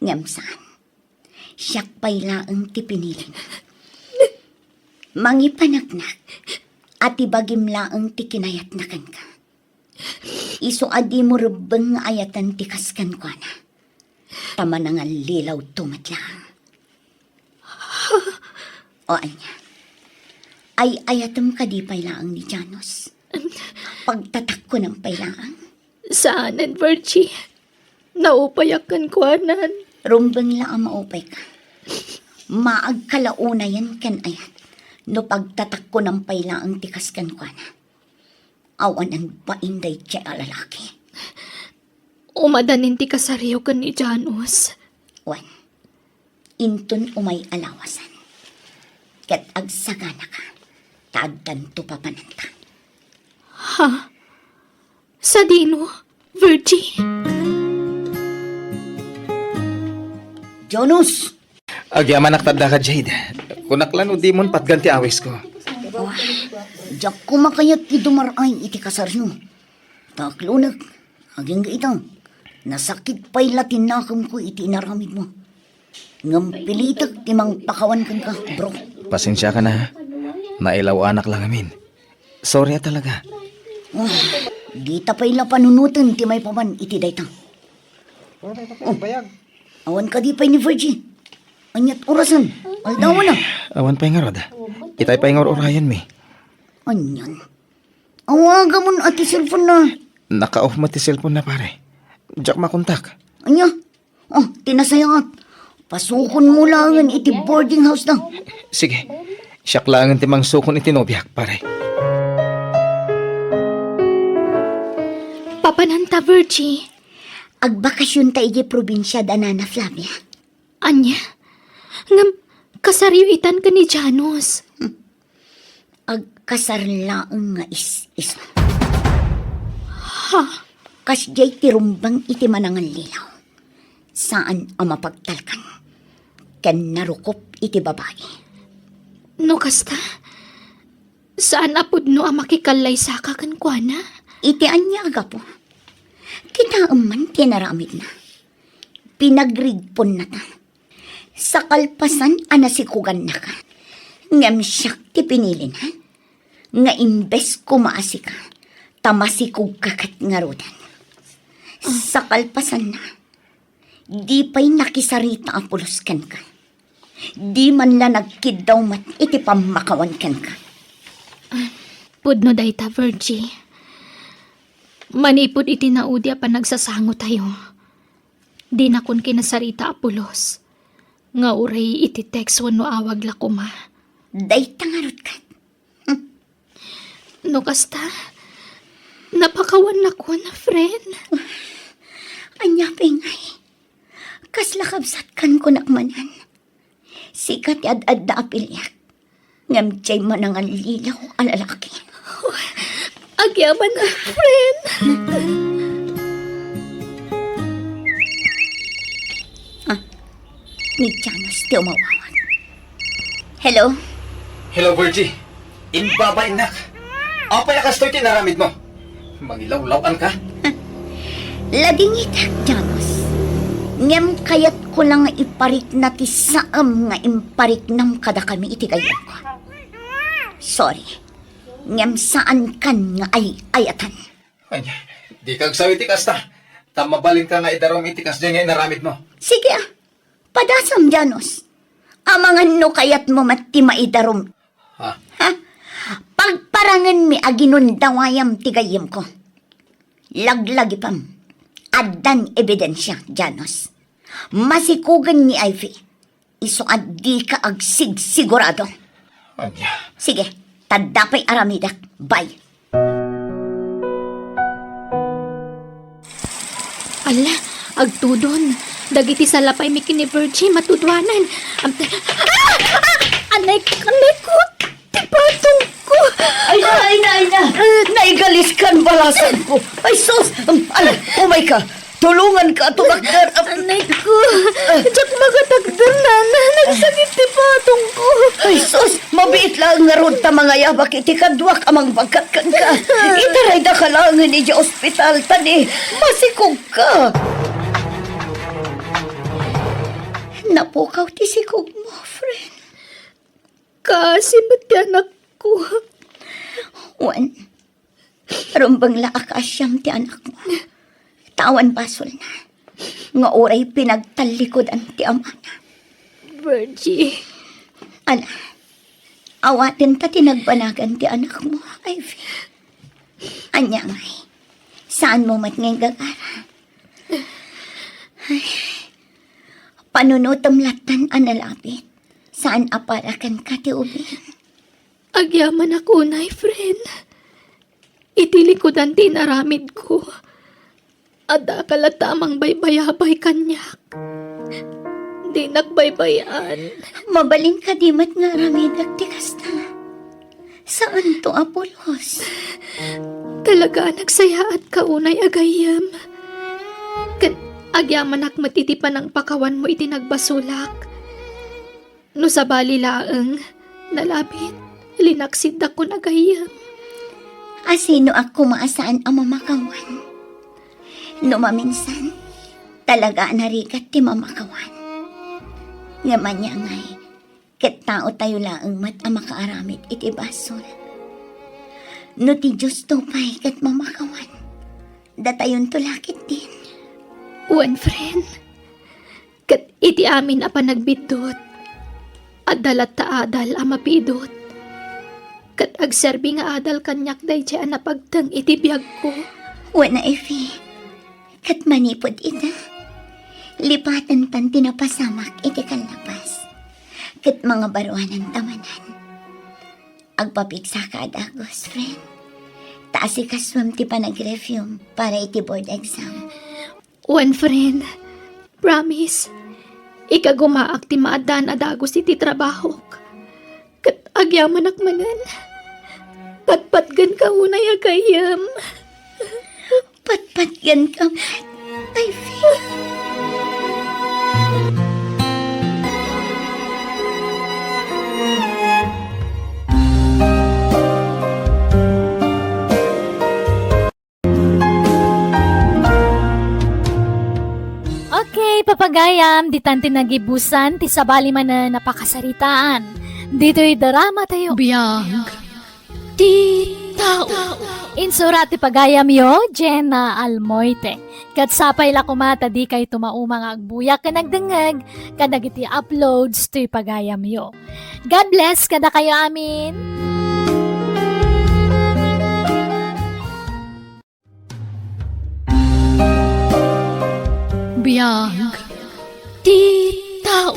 Ngem saan. Siak pay laeng ti pinilina. Mangipaneknek a ti bagim laeng ti kinayatna kenka. Isu a dimo rebbeng nga ayaten ti kas kenkuana. Ta manangallilawto met laeng. O ania? Ay-ayatem kadi pay laeng ni Janos? Pagtatakkonem pay laeng? Saanen, Virgie. Naupayak kenkuanan. Rumbeng la a maupayka. Maagka la unayen ken ayat no pagtatakkonem pay laeng ti kas kenkuana. Awanen bain daydiay a lalaki. Umadanin ti kasaryo ken ni Janos. Wen, inton umay a lawasan. Ket agsaganaka, ta addanto papananta. Ha? Sadino, Virgie? Janos! Agyamanak ta adda ka, Jade. Kunak la no dimon patgan ti awisko. Oh, diak koma kayat ti dumar-ay iti kasaryo. Ta aklonek, agingga ita, nasakit pay la ti nakemko iti inaramidmo. Ngem pilitek ti mangpakawan kenka, bro. Pasensiakan, ha. Nailaw-anak la ngamin. Sorry a talaga. Oh, dita pay la panunoten ti maipapan iti dayta. Oh, awan kadi pay ni Virgie? Aniat orasen? Aldawana? Awan pay ngarud. Itay pay nga ur-urayenmi. Anian? Awagamon a ti cellphone na. Naka-off met ti cellphone na, pare. Diak makontak. Ania? Oh, ti nasayaat. Pasukonmo laengen iti boarding house na. Sige. Siak laengen ti mangsukon iti nobiak, pare. Papananta, Virgie. Agbakasionta iti probinsia da Nana Flavia. Ania? Ngem, kasaryo itan ken ni Janos. Hmm. Agkasar laeng nga is-isu. Ha? Kasdiay ti rumbeng iti manangallilaw. Saan a mapagtalkan. Ken narukop iti babai. No kasta, saan a pudno a makikallaysaka kenkuana? Iti ania a gapu? Kitaem man ti naramidna. Pinagrigponnata. Sa kalpasan a nasikugannaka, ngem siak ti pinilina, nga imbes koma a sika, ta masikugka ket ngaruden. Sa kalpasanna, di pay nakisarita a pulos kenka. Di man la nagkiddaw met iti pammakawan kenka. Pudno dayta, Virgie. Manipud iti naudi a panagsasangotayo, dinakon kinasarita a pulos nga uray iti text wenno awag la koma. Dayta ngarud ket. No kasta, napakawannakon, friend. Ania pay ngay? Kasla kabsatkan kunak manen. Sika ti ad-adda a piliak. Ngem diay manangallilaw a lalaki. Agyaman, friend. Ah, ni Janos ti umawawag. Hello? Hello, Virgie. Imbabainnak. Apay a kastoy ti inaramidmo? Mangilawlaw-anka? Ladingitek, Janos. Ngem kayatko la nga iparikna ti saem nga impariknam kadakami iti gayyemko. Sorry. Ngem saankan nga ay-ayatan. Ania, dika agsaw iti kasta. Ta mabalinka nga idarum iti kasdiay nga inaramidmo. Sige, ah. Padasam, Janos. Amangan no kayatmo met ti maidarum. Ha? Ha? Pagparangenmi a ginundawayam ti gayyemko. Laglagipem. Addan ebidensia, Janos. Masikugen ni Ivy. Isu a dika agsigsigurado. Ania? Sige, ta adda pay aramidek. Bye. Ala, agtudon. Dagiti salapaymi ken ni Virgie, matuduanan. Am-, ah! Ah! Anay, anay ko! Ti patongko! Ay na, ay na, ay na! Naigaliskan balasanko! Ay, sus! Um, ala, umayka! Tulonganka, tumakder! Am-, Anay ko! Diak makatakder, nana! Nagsakit ti patongko! Ay, sus! Mabiit laeng ngarud ta mangayabak iti kaduak a mangbagkat kenka. Itaraydaka laengen idiay ospital, ta ni masikog ka. Napukaw ti sikogmo, friend. Kaasi met ti anakko. Wen, rumbeng la a kaasiam ti anakmo. Ta awan basolna nga uray pinagtallikudan ti amana. Virgie. Ala, awaten ta ti nagbanagan ti anakmo, Ivy. Ania ngay? Saanmo met nga inggagara? Ay, panunotem lattan a nalabit. Saan a para kenka ti ubing. Agyamanak unay, friend. Iti likudan ti inaramidko, addaka latta a mangbaybayabay kaniak. Dinak baybay-an. Mabalin kadi met nga aramidek ti kasta? Saanto a pulos. Talaga a nagsayaatka unay a gayyem. Ket agyamanak met iti panangpakawanmo iti nagbasolak. No sabali laeng, nalabit, linaksiddakon a gayyem. Asinoak koma a saan a mamakawan? No maminsan, talaga a narigat ti mamakawan. Ngem ania ngay, ket taotayo laeng met a makaaramid iti basol. No ti Diosto pay ket mamakawan, datayonto la ketdin. Wen, friend, ket iti amin a panagbiddut, adda latta adal a mapiidut. Ket agserbi nga adal kaniak daydiay a napagteng iti biagko. Wen, Ivy, ket manipud ita, lipatentan ti napasamak iti kallapas. Ket mangabaruananta manen. Agpapigsaka a dagus, friend. Ta asikasuem ti panagreviewm para iti board exam. Wen, friend, promise, ikagumaak ti maaddaan a dagus iti trabahok. Ket agyamanak manen, patpatgenka unay a gayyem. Patpatgenka met, Ivy. Okay, pa- Pagayam, ditan ti nagibusan ti sabali manen a pakasaritaan. Ditoy drama tayo. Biag ti tao. Insurat ti pagayamyo, Jenna Almoite. Ket sapay la koma ta dikayto mauma nga agbuya ken agdengngeg kadagiti uploads toy pagayamyo. God bless kadakayo amin. Biag ti tao.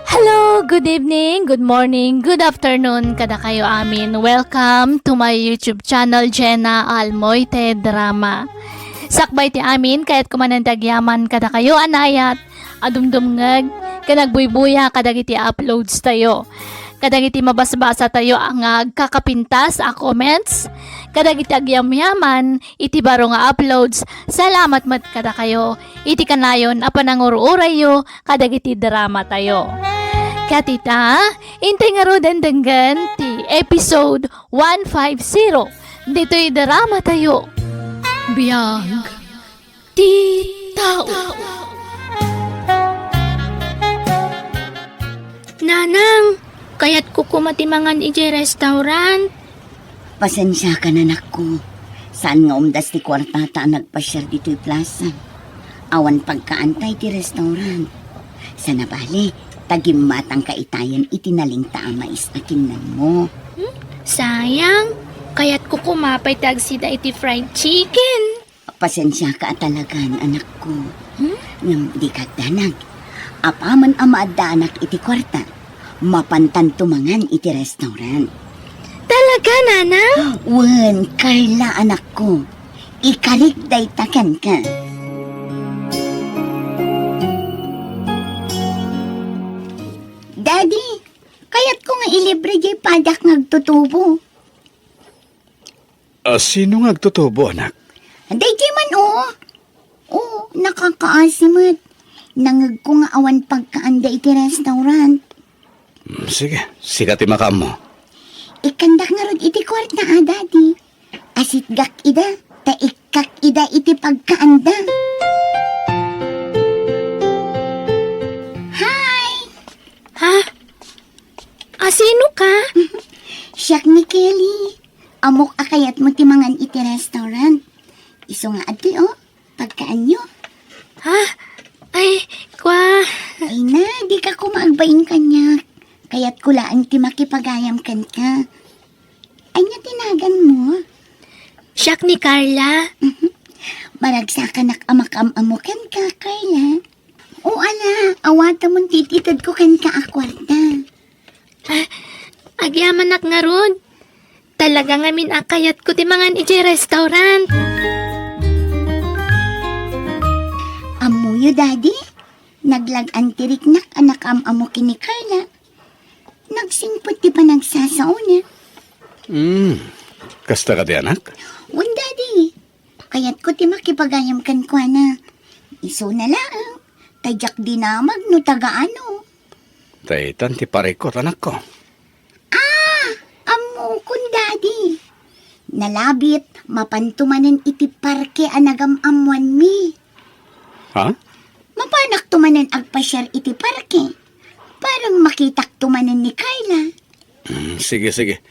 Hello, good evening, good morning, good afternoon kadakayo amin. Welcome to my YouTube channel, Jenna Almoite Drama. Sakbay ti amin, kayatko manen ti agyaman kadakayo a naayat a dumdumngeg ken agbuybuya kadagiti uploads tayo, kadagiti mabasbasa tayo a nga agkakapintas a comments, kadagiti agyamyaman iti baro nga uploads. Salamat met kadakayo iti kanayon a panangur-urayyo kadagiti drama tayo. Ket ita, intay ngaruden denggen ti episode one five zero ditoy drama tayo. Biag ti tao. Nanang, kayatko koma ti mangan idiay restaurant. Pasensiakan, anakko. Saan nga umdas ti kuartata a nagpasiar ditoy plaza. Awan pagkaanta iti restaurant. Sana bale, ta gimmatangka itayen iti nalingta a mais a kinnanmo. Hmm? Sayang, kayatko koma pay ti agsida iti fried chicken. Pasensiaka a talagan, anakko. Hmm? Ngem dika agdanag. Apaman a maaddaanak iti kuarta, mapantanto mangan iti restaurant. Talaga, Nanang? Wen, Carla, anakko. Ikarik dayta kenka. Daddy, kayatko nga ilibre diay padak nga agtutubo. A, sino nga agtutubo, anak? Daydiay man, oo. Oo, nakakaasi met. Nangngegko nga awan pagkaanda iti restaurant. Mm, sige, sika ti makaammo. Ikkandak ngarud iti kuarta, a, Daddy. Asitgak ida, ta ikkak ida iti pagkaanda. Hi! Ha? A, sino ka? Siak ni Kelly. Ammok a kayatmo ti mangan iti restaurant. Isu nga adtoy, o, pagkaanyo. Ha? Ay, kua. Ay na, dika koma agbain kaniak. Kayatko laeng ti makipagayam kenka. Ania ti naganmo? Siak ni Carla. Mhm. Maragsakanak a makaam-ammo kenka, Carla. O ala, awatemon ti ititedko kenka a kuarta. Ah, agyamanak ngarud. Talaga ngamin a kayatko ti mangan idiay restaurant. Ammoyo, Daddy, naglag-an ti riknak a nakaam-ammo ken ni Carla. Nagsingpet ti panagsasaona. Hmm, kasta kadi, anak? Wen, Daddy. Kayatko ti makipagayam kenkuana. Isuna laeng, ta diak dinamag no taga ano. Daytan ti parikut, anakko. Ah, ammokon, Daddy. Nalabit, mapanto manen iti parke a nagam-ammoanmi. Ha? Mapanakto manen agpasiar iti parke. Para makitakto manen ni Carla. Mm, sige, sige.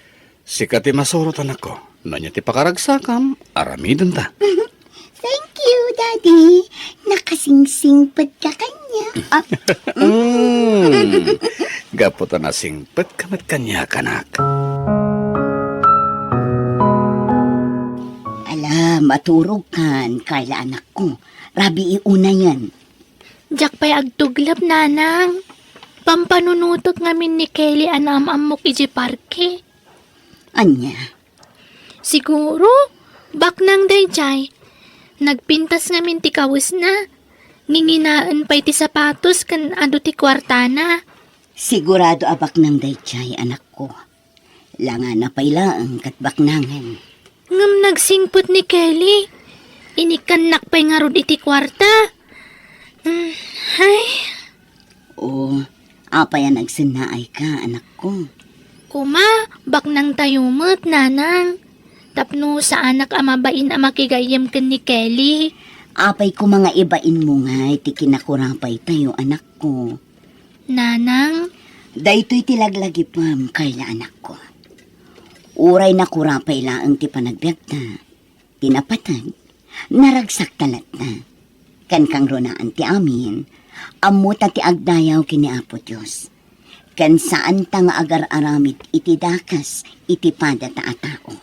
Sika ti masurot, anakko. No ania ti pakaragsakam, aramidenta. Thank you, Daddy. Nakasingsingpet ka kaniak. Ah, mm. Gapu ta nasingpet ka met kaniak, anak. Ala, maturog kan, Carla, anakko. Rabii unayen. Diak pay agtuglep, Nanang. Pampanunotek ngamin ni Kelly a naam-ammok idiay parke. Ania? Siguro, baknang daydiay. Nagpintas ngamin ti kawesna. Nginginaen pay ti sapatos ken adu ti kuartana. Sigurado a baknang daydiay, anakko. Langana pay laeng ket baknangen. Ngem nagsingpet ni Kelly. Inikkannak pay ngarud iti kuarta. Mm, ay. O, apay a nagsennaayka, anakko? Kuma, baknangtayo met, Nanang. Tapno saanak a mabain a makigayyem ken ni Kelly. Apay koma nga ibainmo ngay ti kinakurapaytayo, anakko? Nanang? Daytoy ti laglagipem, Carla, anakko. Uray nakurapay laeng ti panagbiagta, ti napateg, naragsakta latta. Ken kangrunaan ti amin, ammota ti agdayaw ken ni Apo Dios. Ken saanta nga agar-aramid iti dakes iti padata a tao.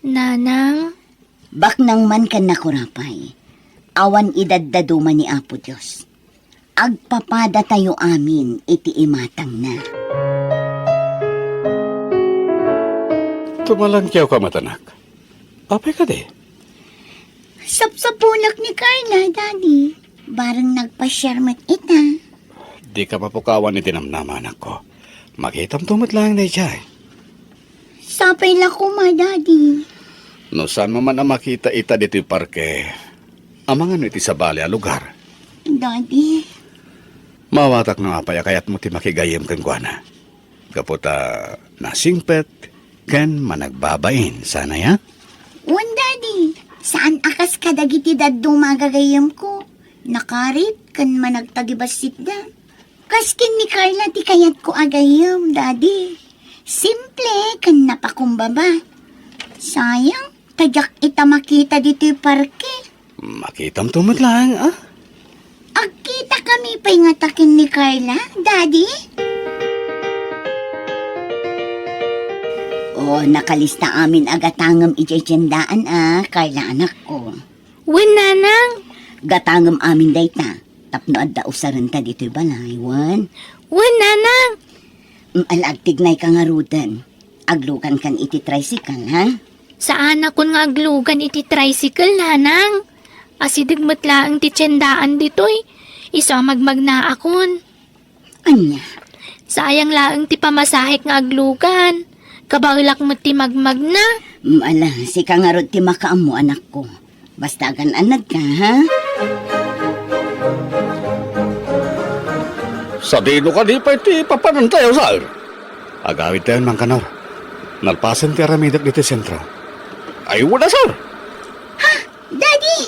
Nanang? Baknang man ken nakurapay, awan idaddaduma ni Apo Dios. Agpapadatayo amin iti imatangna. Tumalangkiawka met, anak. Apay kadi? Sapsapulak ni Carla, Daddy. Bareng nagpasiar met ita. Dika mapukawan iti namnama, anakko. Makitamto met laeng daydiay. Sapay la koma, Daddy. No saanmo man a makita ita ditoy parke, amangan iti sabali a lugar. Daddy. Maawatak no apay a kayatmo ti makigayyem kenkuana. Gapu ta nasingpet ken managbabain, saan aya? Wen, Daddy. Saan a kas kadagiti dadduma a gagayyemko. Nakarit ken managtagibassit da. Kas ken ni Carla ti kayatko a gayyem, Daddy. Simple ken napakumbaba. Sayang, ta diak ita makita ditoy parke. Makitamto met laeng, a? Agkitakami pay ngata ken ni Carla, Daddy? O, nakalista amin a gatangem idiay tiendaan a, Carla, anakko. Wen, Nanang. Gatangem amin dayta tapno adda usarenta ditoy balay, wen? Wen, Nanang. Mm, ala, agtignayka ngaruden. Aglugankan iti tricycle, ha? Saanakon nga aglugan iti tricycle, Nanang. Asideg met laeng ti tiendaan ditoy. Isu a magmagnaakon. Ania? Sayang laeng ti pamasahek nga aglugan. Kabaelak met ti magmagna. Mm, ala, sika ngarud ti makaammo, anakko. Basta agan-annadka, ha? Sadino kadi pay ti papanantayo, sir? Agawidtayon, Mang Kanor. Nalpasen ti aramidek ditoy sentro. Ay, wala, sir. Ha? Daddy!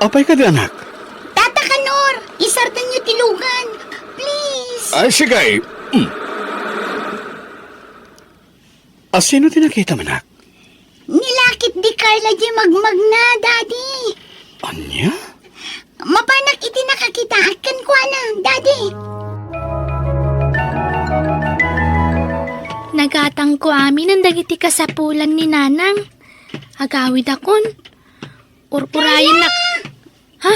Apay kadi, anak? Tata Kanor, isardenyo ti lugan. Please. Ay, sige. Mm. A, sino ti nakitam, anak? Ni lakit di Carla diay magmagna, Daddy. Ania? Mapanak iti nakakitaak kenkuana, Daddy. Nagatangko amin dagiti kasapulan ni Nanang. Agawidakon. Ururayennak. Carla! Ha?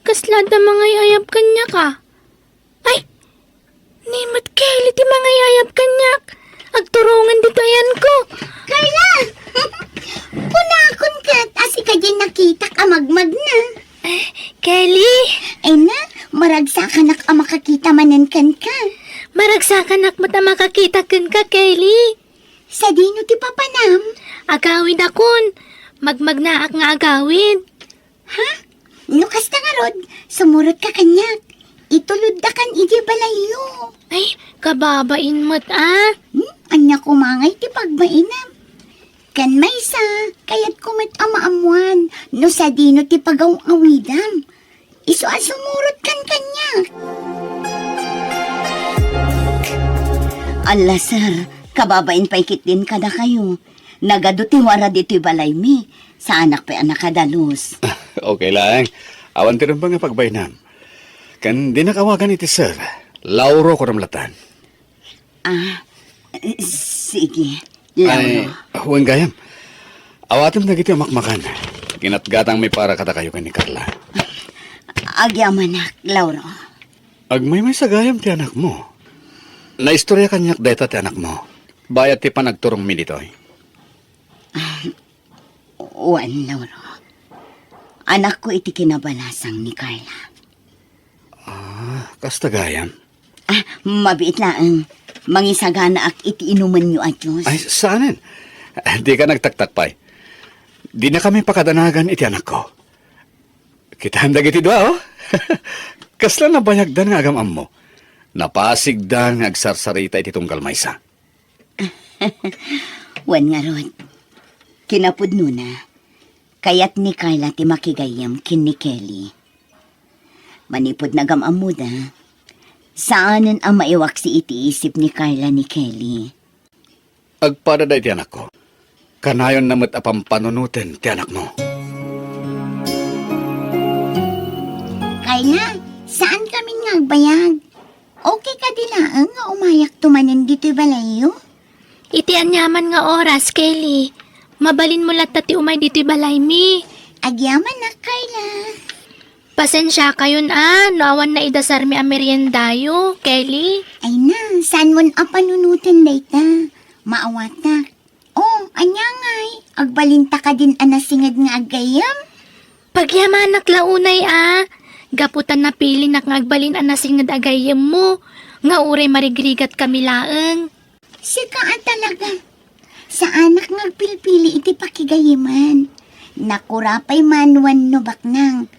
Kasla adda mangay-ayab kaniak, a? Ay! Ni met Kelly ti mangay-ayab kaniak. Agturongen ditoy ayanko. Carla! Kunakon ket a sika diay nakitak a magmagna. Eh, Kelly! Ay na, maragsakanak a makakita manen kenka. Maragsakanak met a makakita kenka, Kelly. Sadino ti papanam? Agawidakon. Magmagnaak nga agawid. Ha? No kasta ngarud, sumurotka kaniak. Ituloddakan idiay balayyo. Ay, kababain met, a. Hmm? Ania koma ngay ti pagbainam? Ken maysa, kayatko met a maammoan no sadino ti pagaw-awidam. Isu a sumurotkan kaniak. Alla, sir, kababain pay ketdin kadakayo. Nagadu ti wara ditoy balaymi. Saanak pay a nakadalus. Okay laeng. Awan ti rumbeng a pagbainam. Ken dinak awagan iti sir. Lauro kunam latan. Ah, sige, Lauro. Ay, wen gayam. Awatem dagiti umakmakan. Kinatgatangmi para kadakayo ken ni Carla. Agyamanak, Lauro. Agmaymaysa gayam ti anakmo. Naistorya kaniak dayta ti anakmo. Bayat ti panagturongmi ditoy. Ah, wen, Lauro. Anakko iti kinabalasang ni Carla. Ah, kasta gayam. Ah, mabiit laeng. Mangisaganaak iti inumenyo a juice. Ay, saanen. Ah, dika nagtaktak pay. Dinakami pakadanagan iti anakko. Kitaem dagiti dua, o. Kasla nabayagdan nga agam-ammo. Napasigdan nga agsarsarita iti tunggal maysa. Wen ngarud, kinapudnona, Kayat ni Carla ti makigayyem ken ni Kelly. Manipud nagam-ammoda, saanen a maiwaksi iti isip ni Carla ni Kelly. Agpada daytoy, anakko. Kanayonna met a pampanunoten ti anakmo. Carla, saan kamin nga agbayag? Okay kadi laeng nga umayakto manen ditoy balayyo? Iti aniaman nga oras, Kelly, mabalinmo latta ti umay ditoy balaymi. Agyamanak, Carla. Pasensiakayon a no awan naidasarmi a meriendayo, Kelly. Ay na, saanmon a panunoten dayta? Maawatak. Oh, ania ngay? Agbalinta kadin a nasinged nga aggayyem? Pagyamanak la unay a. Gapu ta napilinak nga agbalin a nasinged a gayyemmo, nga uray marigrigat kami laeng. Sika a talaga. Saanak nga agpilpili iti pakigayyeman. Nakura pay man wenno baknang.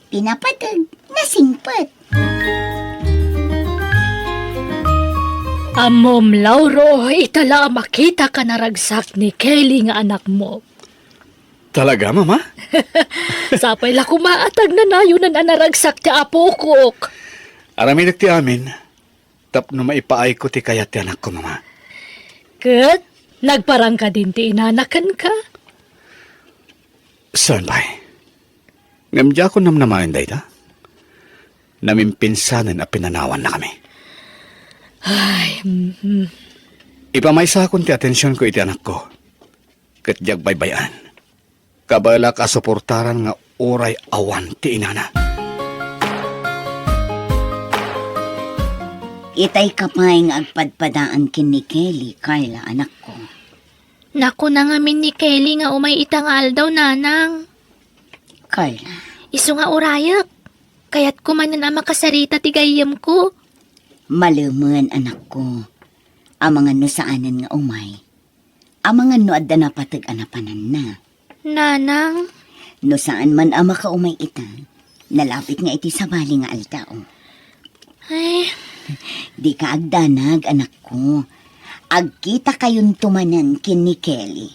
Pinapateg, nasingpet. Ammom, Lauro, ita la a makitaka a naragsak ni Kelly nga anakmo. Talaga, Mama? Sapay la koma a tagnanayonan a naragsak ti apokok. Aramidek ti amin tapno maipaayko ti kayat ti anakko, Mama. Ket nagparang kadin ti inana kenka? Saan pay? Ngem diakon namnamaen dayta. Namimpinsanen a pinanawannakami. Ay, mhm. Ipamaysakon ti atensionko iti anakko, ket diak baybay-an. Kabaelak a suportaran nga uray awan ti inana. Itayka pay nga agpadpadaan ken ni Kelly, Carla, anakko. Nakuna ngamin ni Kelly nga umay ita nga aldaw, Nanang. Carla. Isu nga urayek. Kayatko manen a makasarita ti gayyemko. Malemen, anakko. Amangan no saanen nga umay. Amangan no adda napateg a napananna. Nanang. No saan man a makaumay ita, nalabit nga iti sabali nga aldaw. Ay. Dika agdanag, anakko. Agkitakayonto manen ken ni Kelly.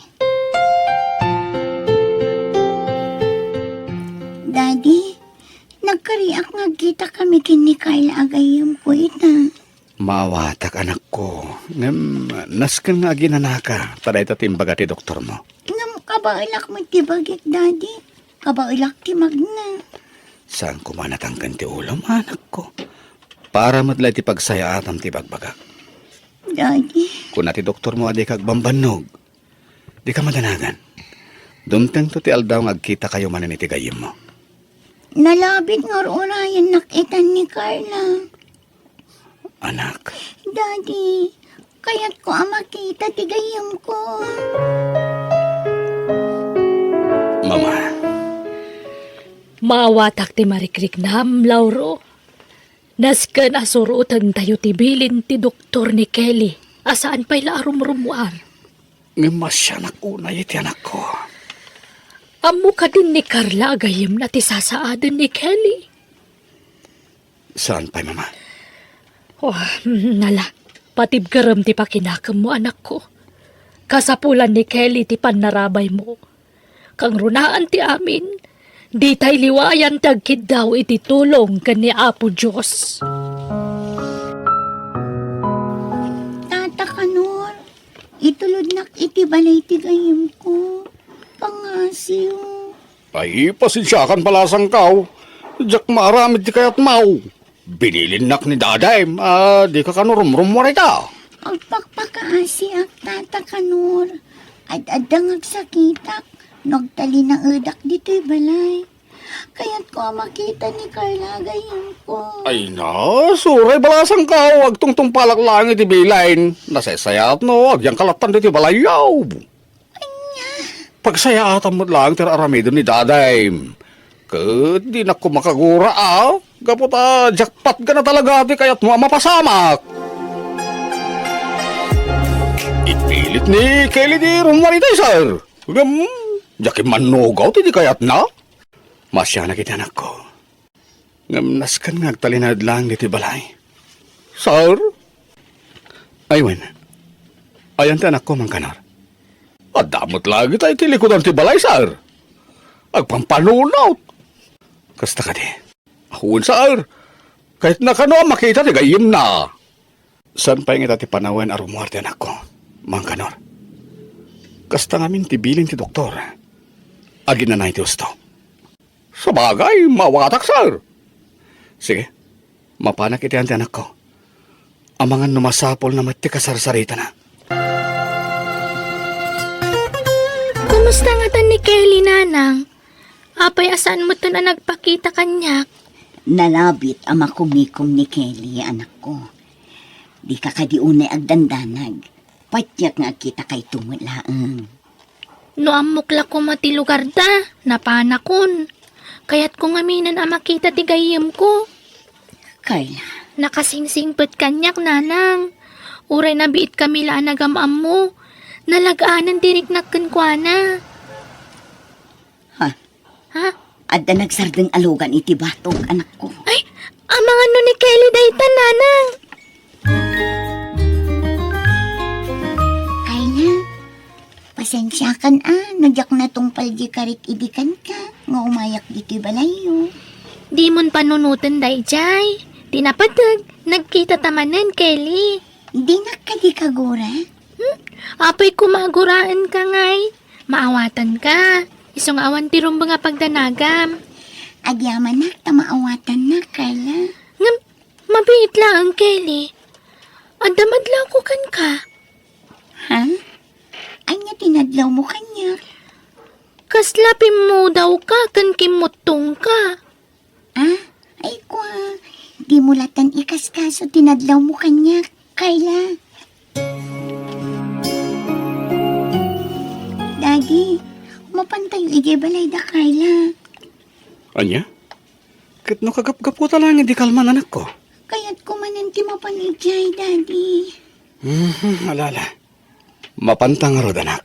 Daddy, nagkariak nga agkitakami ken ni Carla a gayyemko ita. Maawatak, anakko. Ngem, nasken nga aginanaka, ta dayta ti imbaga ti doktormo. Ngem kabaelak met ti bagik, Daddy. Kabaelak ti magna. Saan koma natangken ti ulom, anakko? Para met la iti pagsayaatam ti bagbagak. Daddy. Kuna ti doktormo a dika agbambannog. Dika madanagan. Dumtengto ti aldaw nga agkitakayo manen iti gayyemmo. Nalabit nga ur-urayennak itan ni Carla. Anak. Daddy, kayatko a makita ti gayyemko. Mama. Maawatak ti marikriknam, Lauro. Nasken a surotentayo ti bilin ti doktor ni Kelly a saan pay la a rumrummuar. Ngem masianak unay iti anakko. Ammo kadin ni Carla a gayyemna ti sasaaden ni Kelly? Saan pay, Mama? Oh, mm, nala, patibkerem ti pakinakemmo, anakko. Kasapulan ni Kelly ti pannarabaymo. Kangrunaan ti amin, ditay liwayan ti agkiddaw iti tulong ken ni Apo Dios. Tata Kanor, itulodnak iti balay ti gayyemko. Pangasiw. Ay, pasensiakan, balasangkaw. Diak maaramid ti kayatmaw. Binilinnak ni Dadayem a dika kano rumrummuar ita. Agpakpakaasiak, Tata Kanor. Ad-adda nga agsakitak no agtalinaedak ditoy balay. Kayatko a makita ni Carla a gayyemko. Ay na, suray, balasangkaw, agtungtungpalak laeng iti bilin. Nasaysayaat no agyangka lattan ditoy balayyo. Ania? Pagsayaatam met laeng ti ar-aramiden ni Dadayem. Ket dinak koma makagura a, gapu ta jackpot gana talaga ti kayatmo a mapasamak. Ipilit ni Kelly ti rummuar itay, sir. Ngem, diak immannugaw ti di kayatna. Masianak iti anakko. Ngem nasken nga agtalinaed laeng ditoy balay. Sir? Ay wen, ayan ti anakko, Mangkanor? Adda met laeng ita iti likudan ti balay, sir. Agpampanunot. Kasta kadi. Wen, sir. Kayatna kano a makita ti gayyemna. Saan pay ngata ti panawen a rummuar ti anakko, Mang Kanor? Kasta ngamin ti bilin ti doktor. Aginana iti husto. Sabagay, maawatak, sir. Sige, mapanak iti anakko. Amangan no masapulna met ti kasarsaritana. Kumusta ngata ni Kelly, nanang? Apay a saan metten a nagpakita kaniak? Nalabit a makumikom ni Kelly, anakko. Dika kadi unay agdandanag. Patiek nga agkitakayto met laeng. No ammok la koma ti lugarda, napanakon. Kayatko ngaminen a makita ti gayyemko. Carla. Nakasingsingpet kaniak, nanang. Uray nabiitkami la a nagam-ammo, nalag-anen ti riknak kenkuana. Ha? Ha? Adda nagsardeng a lugan iti batog, anakko. Ay, amangan no ni Kelly dayta, nanang. Carla, pasensiakan a, no diak natungpal di karik idi kenka, nga umayak ditoy balayyo. Dimon panunoten daydiay. Ti napateg, nagkitata manen, Kelly. Dinak kadi kagura? Hmm? Apay koma aguraenka ngay. Maawatanka. Isu nga awan ti rumbeng a pagdanagam. Agyamanak ta maawatannak, Carla. Ngem, mabiit laeng, Kelly. Adda madlawko kenka. Ha? Ania ti nadlawmo kaniak? Kasla pimmudawka ken kimmuttongka. Ah, ay kua, dimo latan ikaskaso ti nadlawmo kaniak, Carla. Daddy, mapantayo idiay balayda, Carla. Ania? Ket no kagapgaputa laeng idi kalman, anakko? Kayatko manen ti mapan idiay, Daddy. Mhm, ala, ala. Mapanta ngarud, anak.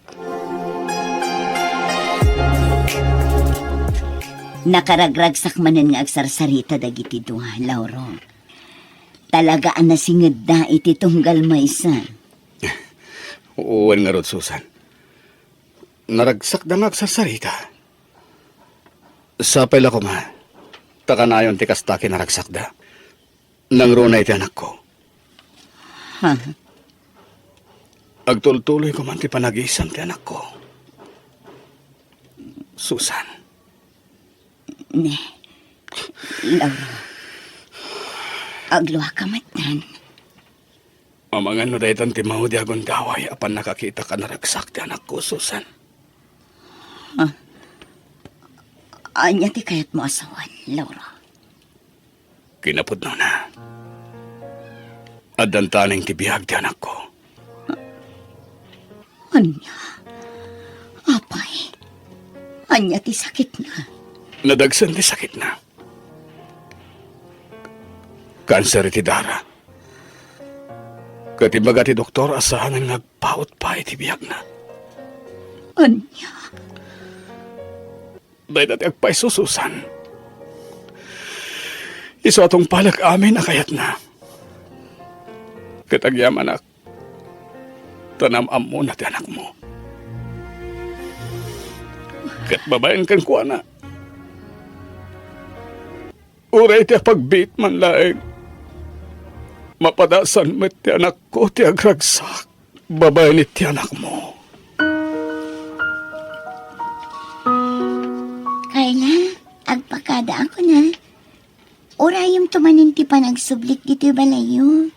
Nakaragragsak manen nga agsarsarita dagiti dua, Lauro. Talaga a nasingedda iti tunggal maysa. Wen ngarud, Susan. Naragsakda nga agsarsarita. Sapay la koma, ta kanayon ti kasta kinaragsakda. Nangruna iti anakko. Ha? Agtultuloy koma ti panagisem ti anakko. Susan. Ne, Lauro. Agluaka metten. Amangan no daytan ti maudi a gundaway a pannakakitak a naragsak ti anakko, Susan. Ah. Ania ti kayatmo a sawen, Lauro? Kinapudnona, addan taneng ti biag ti anakko. Ania? Apay, ania ti sakitna? Nadagsen ti sakitna. Kanser iti dara. Ket imbaga ti doktor a saanen nga agpaut pay ti biagna. Ania? Dayta ti agpayso, Susan. Isu a tungpalek amin a kayatna. Ket agyamanak, ta naam-ammona ti anakmo. Ket babaen kenkuana, uray ti apagbiit man laeng, mapadasan met ti anakko ti agragsak babaen iti anakmo. Carla, agpakadaak kuna. Urayemto manen ti panagsublik ditoy balayyo.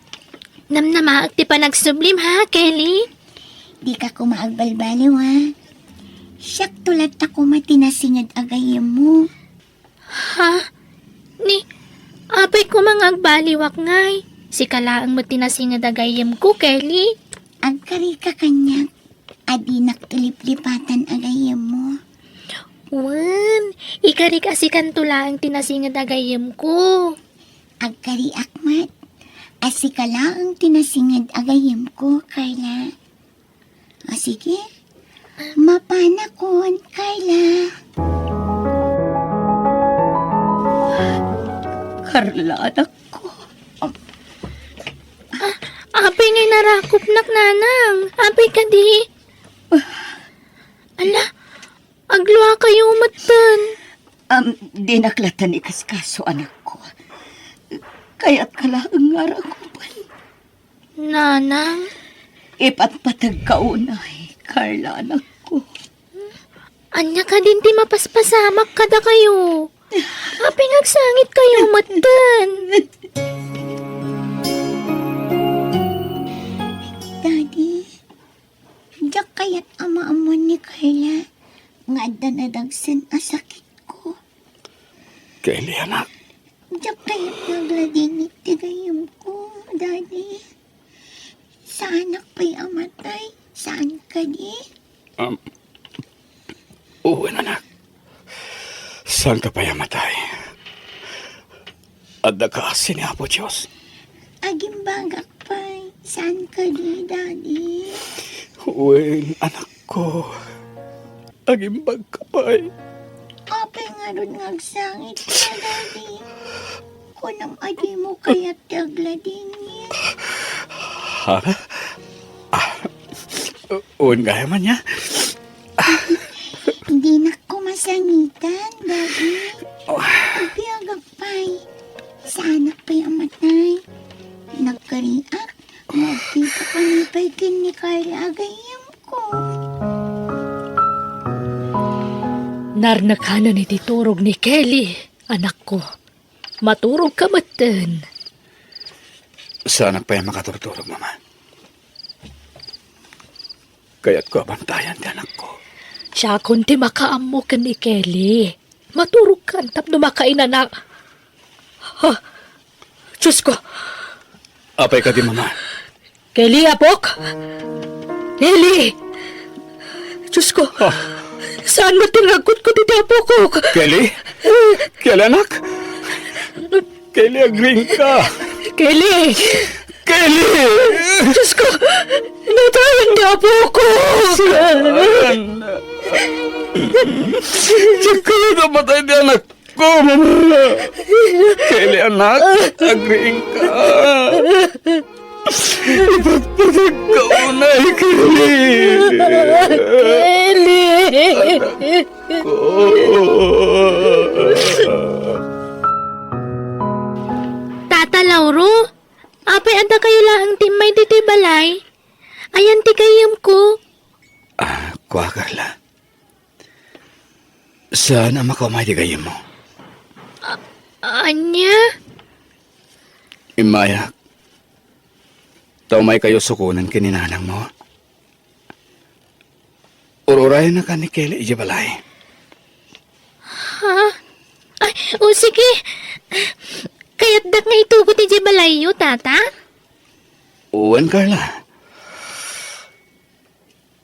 Namnamaek ti panagsublim, ha, Kelly? Dika koma agbalbaliw, ha? Siakto latta koma ti nasinged a gayyemmo. Ha? Ni, apay koma nga agbaliwak ngay? Sika laeng met ti nasinged a gayyemko, Kelly. Agkarika kaniak. A dinakto liplipatan a gayyemmo. Wen, ikarik a sikanto laeng ti nasinged a gayyemko. Agkariak met a sika laeng ti nasinged a gayyemko, Carla. O sige, mapanakon, Carla. Carla, anakko. Ah, apay ngay narakopnak, nanang? Apay kadi? Ala, Agluakayo metten. Am, dinak latta ikaskaso, anakko. Kayatka laeng nga arakupen. Nanang? Ipatpategka unay, Carla, anakko. Ania kadin ti mapaspasamak kadakayo? Apay nga agsangitkayo metten? Daddy, diak kayat a maammuan ni Carla nga adda nadagsen a sakitko. Kelly, anak. Diak kayat nga agladingit ti gayyemko, Daddy. Saanak pay a matay, saan kadi? Um, wen, anak. Saanka pay a matay. Adda kaasi ni Apo Dios. Agimbagak pay, saan kadi, Daddy? Wen, anakko. Agimbagka pay. Apay ngarud nga agsangitka, Daddy? Kunam a dimo kayat ti agladingit. Ha? Ah, wen gayam ania? Dinakko masangitan, Daddy. Oh. Agbiagak pay. Saanak pay a matay. Nagkariak nga agkita kami pay ken ni Carla a gayyemko. Narnakanen iti turog ni Kelly, anakko. Maturogka metten. Saanak pay a makaturturog, Mama. Kayatko a bantayan ti anakko. Siakon ti makaammo ken ni Kelly. Maturogkan tapno makainana. Ha? Diosko! Apay kadi, Mama? Kelly, apok! Kelly! Diosko! Ah. Saan met ti ragkot ko diti apok? Kelly? Kelly, anak? Kelly, agriingka! Kelly! Kelly! Diosko! Natayan ti apok! Saan? Diak kayat a matay ti anakko, Mama! Kelly, anak, agriingka! Ipatpategka unay, Kelly! Kelly! Anakko! Tata Lauro, apay adda kayo laeng ti immay ditoy balay? Ayan ti gayyemko. Ah, kua, Carla. Saan a makaumay ti gayyemmo? A-, ania? Immayak. Ta umaykayo sukonen ken ni nanangmo. Ur-urayennaka ni Kelly idiay balay. Ha? Ay, o sige. Kayatdak nga itugot idiay balayyo, Tata? Wen, Carla.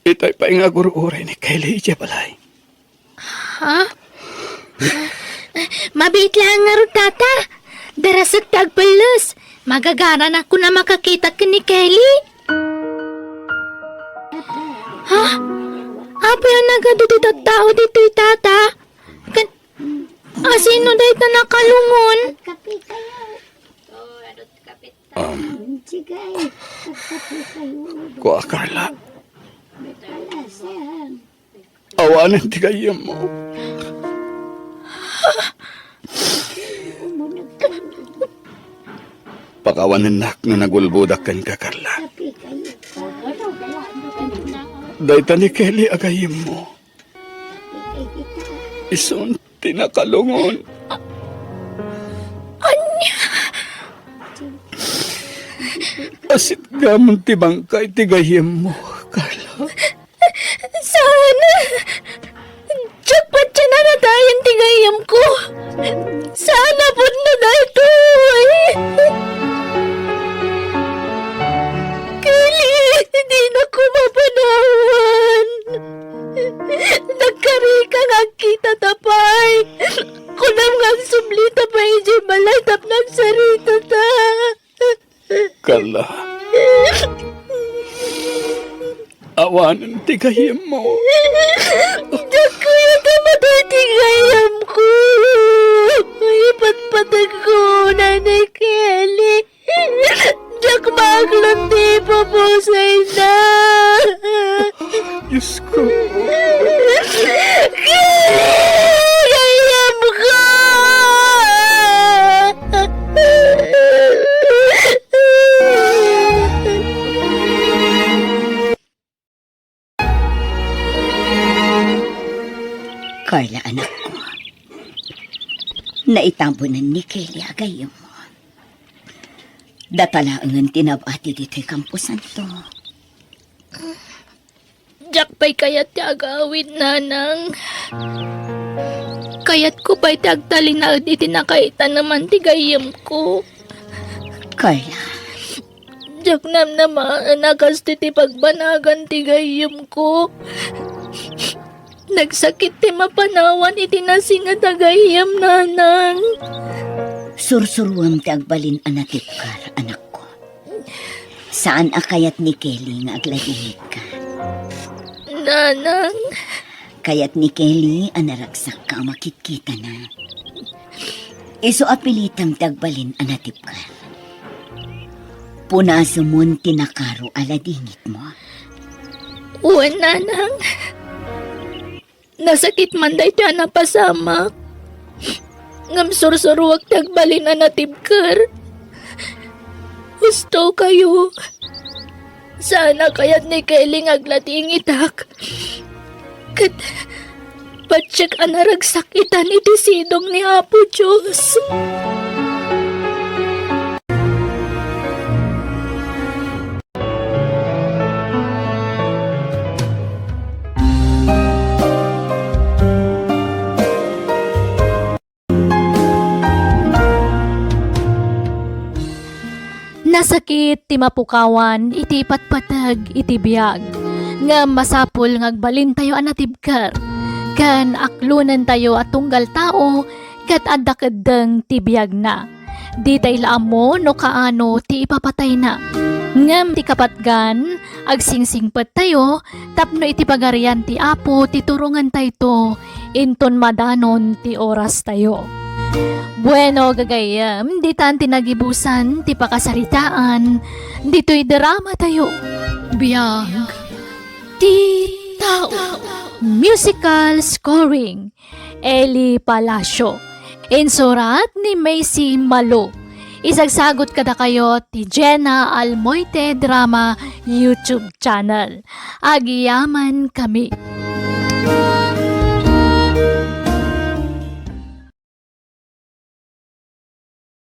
Itay pay nga agur-uray ni Kelly idiay balay. Ha? Mabiit laeng ngarud, Tata. Darasek ti agpelles. Magagaranak a makakitak ken ni Kelly. Ha? Apay a nagadu ti tattao ditoy, Tata? Ken, asino dayta nakalungon? Um, kua, Carla. Awanen ti gayyemmo. Pakawanennak no nagulbodak kenka, Carla. Dayta ni Kelly a gayyemmo. Isun ti nakalungon. A-, ania? Asitgamon ti bangkay ti gayyemmo, Carla. Saan? Diak patien a natayan ti gayyemko. Saan a pudno daytoy. Kelly, dinakon mapanawan. Nagkarika nga agkitata pay. Kunam nga agsublita pay idiay balay tapno agsaritata. Carla. Awanen ti gayyemmo. Diak kayat a matay ti gayyemko. Ipatpategko unay ni Kelly. Diak maaklon ti ipupusayna. Diosko. Carla, anakko, naitabonen ni Kelly a gayyemmo. Data laengen ti nab-ati ditoy kamposanto. Diak pay kayat ti agawid, nanang. Kayatko pay ti agtalinaed iti nakaitaneman ti gayyemko. Carla. Diak namnamaen a kastoy ti pagbanagan ti gayyemko. Nagsakit ti mapanawan iti nasinget a gayyem, nanang. Sursuruem ti agbalin a natibker, anakko. Saan a kayat ni Kelly nga agladingitka. Nanang. Kayat ni Kelly a naragsakka a makitkitana. Isu a pilitem ti agbalin a natibker. Punasemon ti nakaro a ladingitmo. Wen, nanang. Nasakit man daytoy a napasamak. Ngem sursuruek ti agbalin a natibker. Husto kayo. Saan a kayat ni Kelly nga agladingitak. Ket patiek a naragsak itan iti sidong ni Apo Dios. Nasakit ti mapukawan iti patpateg iti biag, ngem masapul nga agbalintayo a natibker, ken aklonentayo a tunggal tao ket adda keddeng ti biagna. Ditay la ammo no kaano ti ipapatayna. Ngem ti kapatgan, agsingsingpettayo tapno iti Pagarian ti Apo ti turongentayto inton madanon ti orastayo. Bueno, gagayyem, ditan ti nagibusan ti pakasaritaan ditoy dramatayo. Biag ti tao. Musical scoring, Eli Palacio. Insurat ni Macy Malo. Isagsagot kadakayo ti Jenna Almoite Drama YouTube channel. Agyamankami.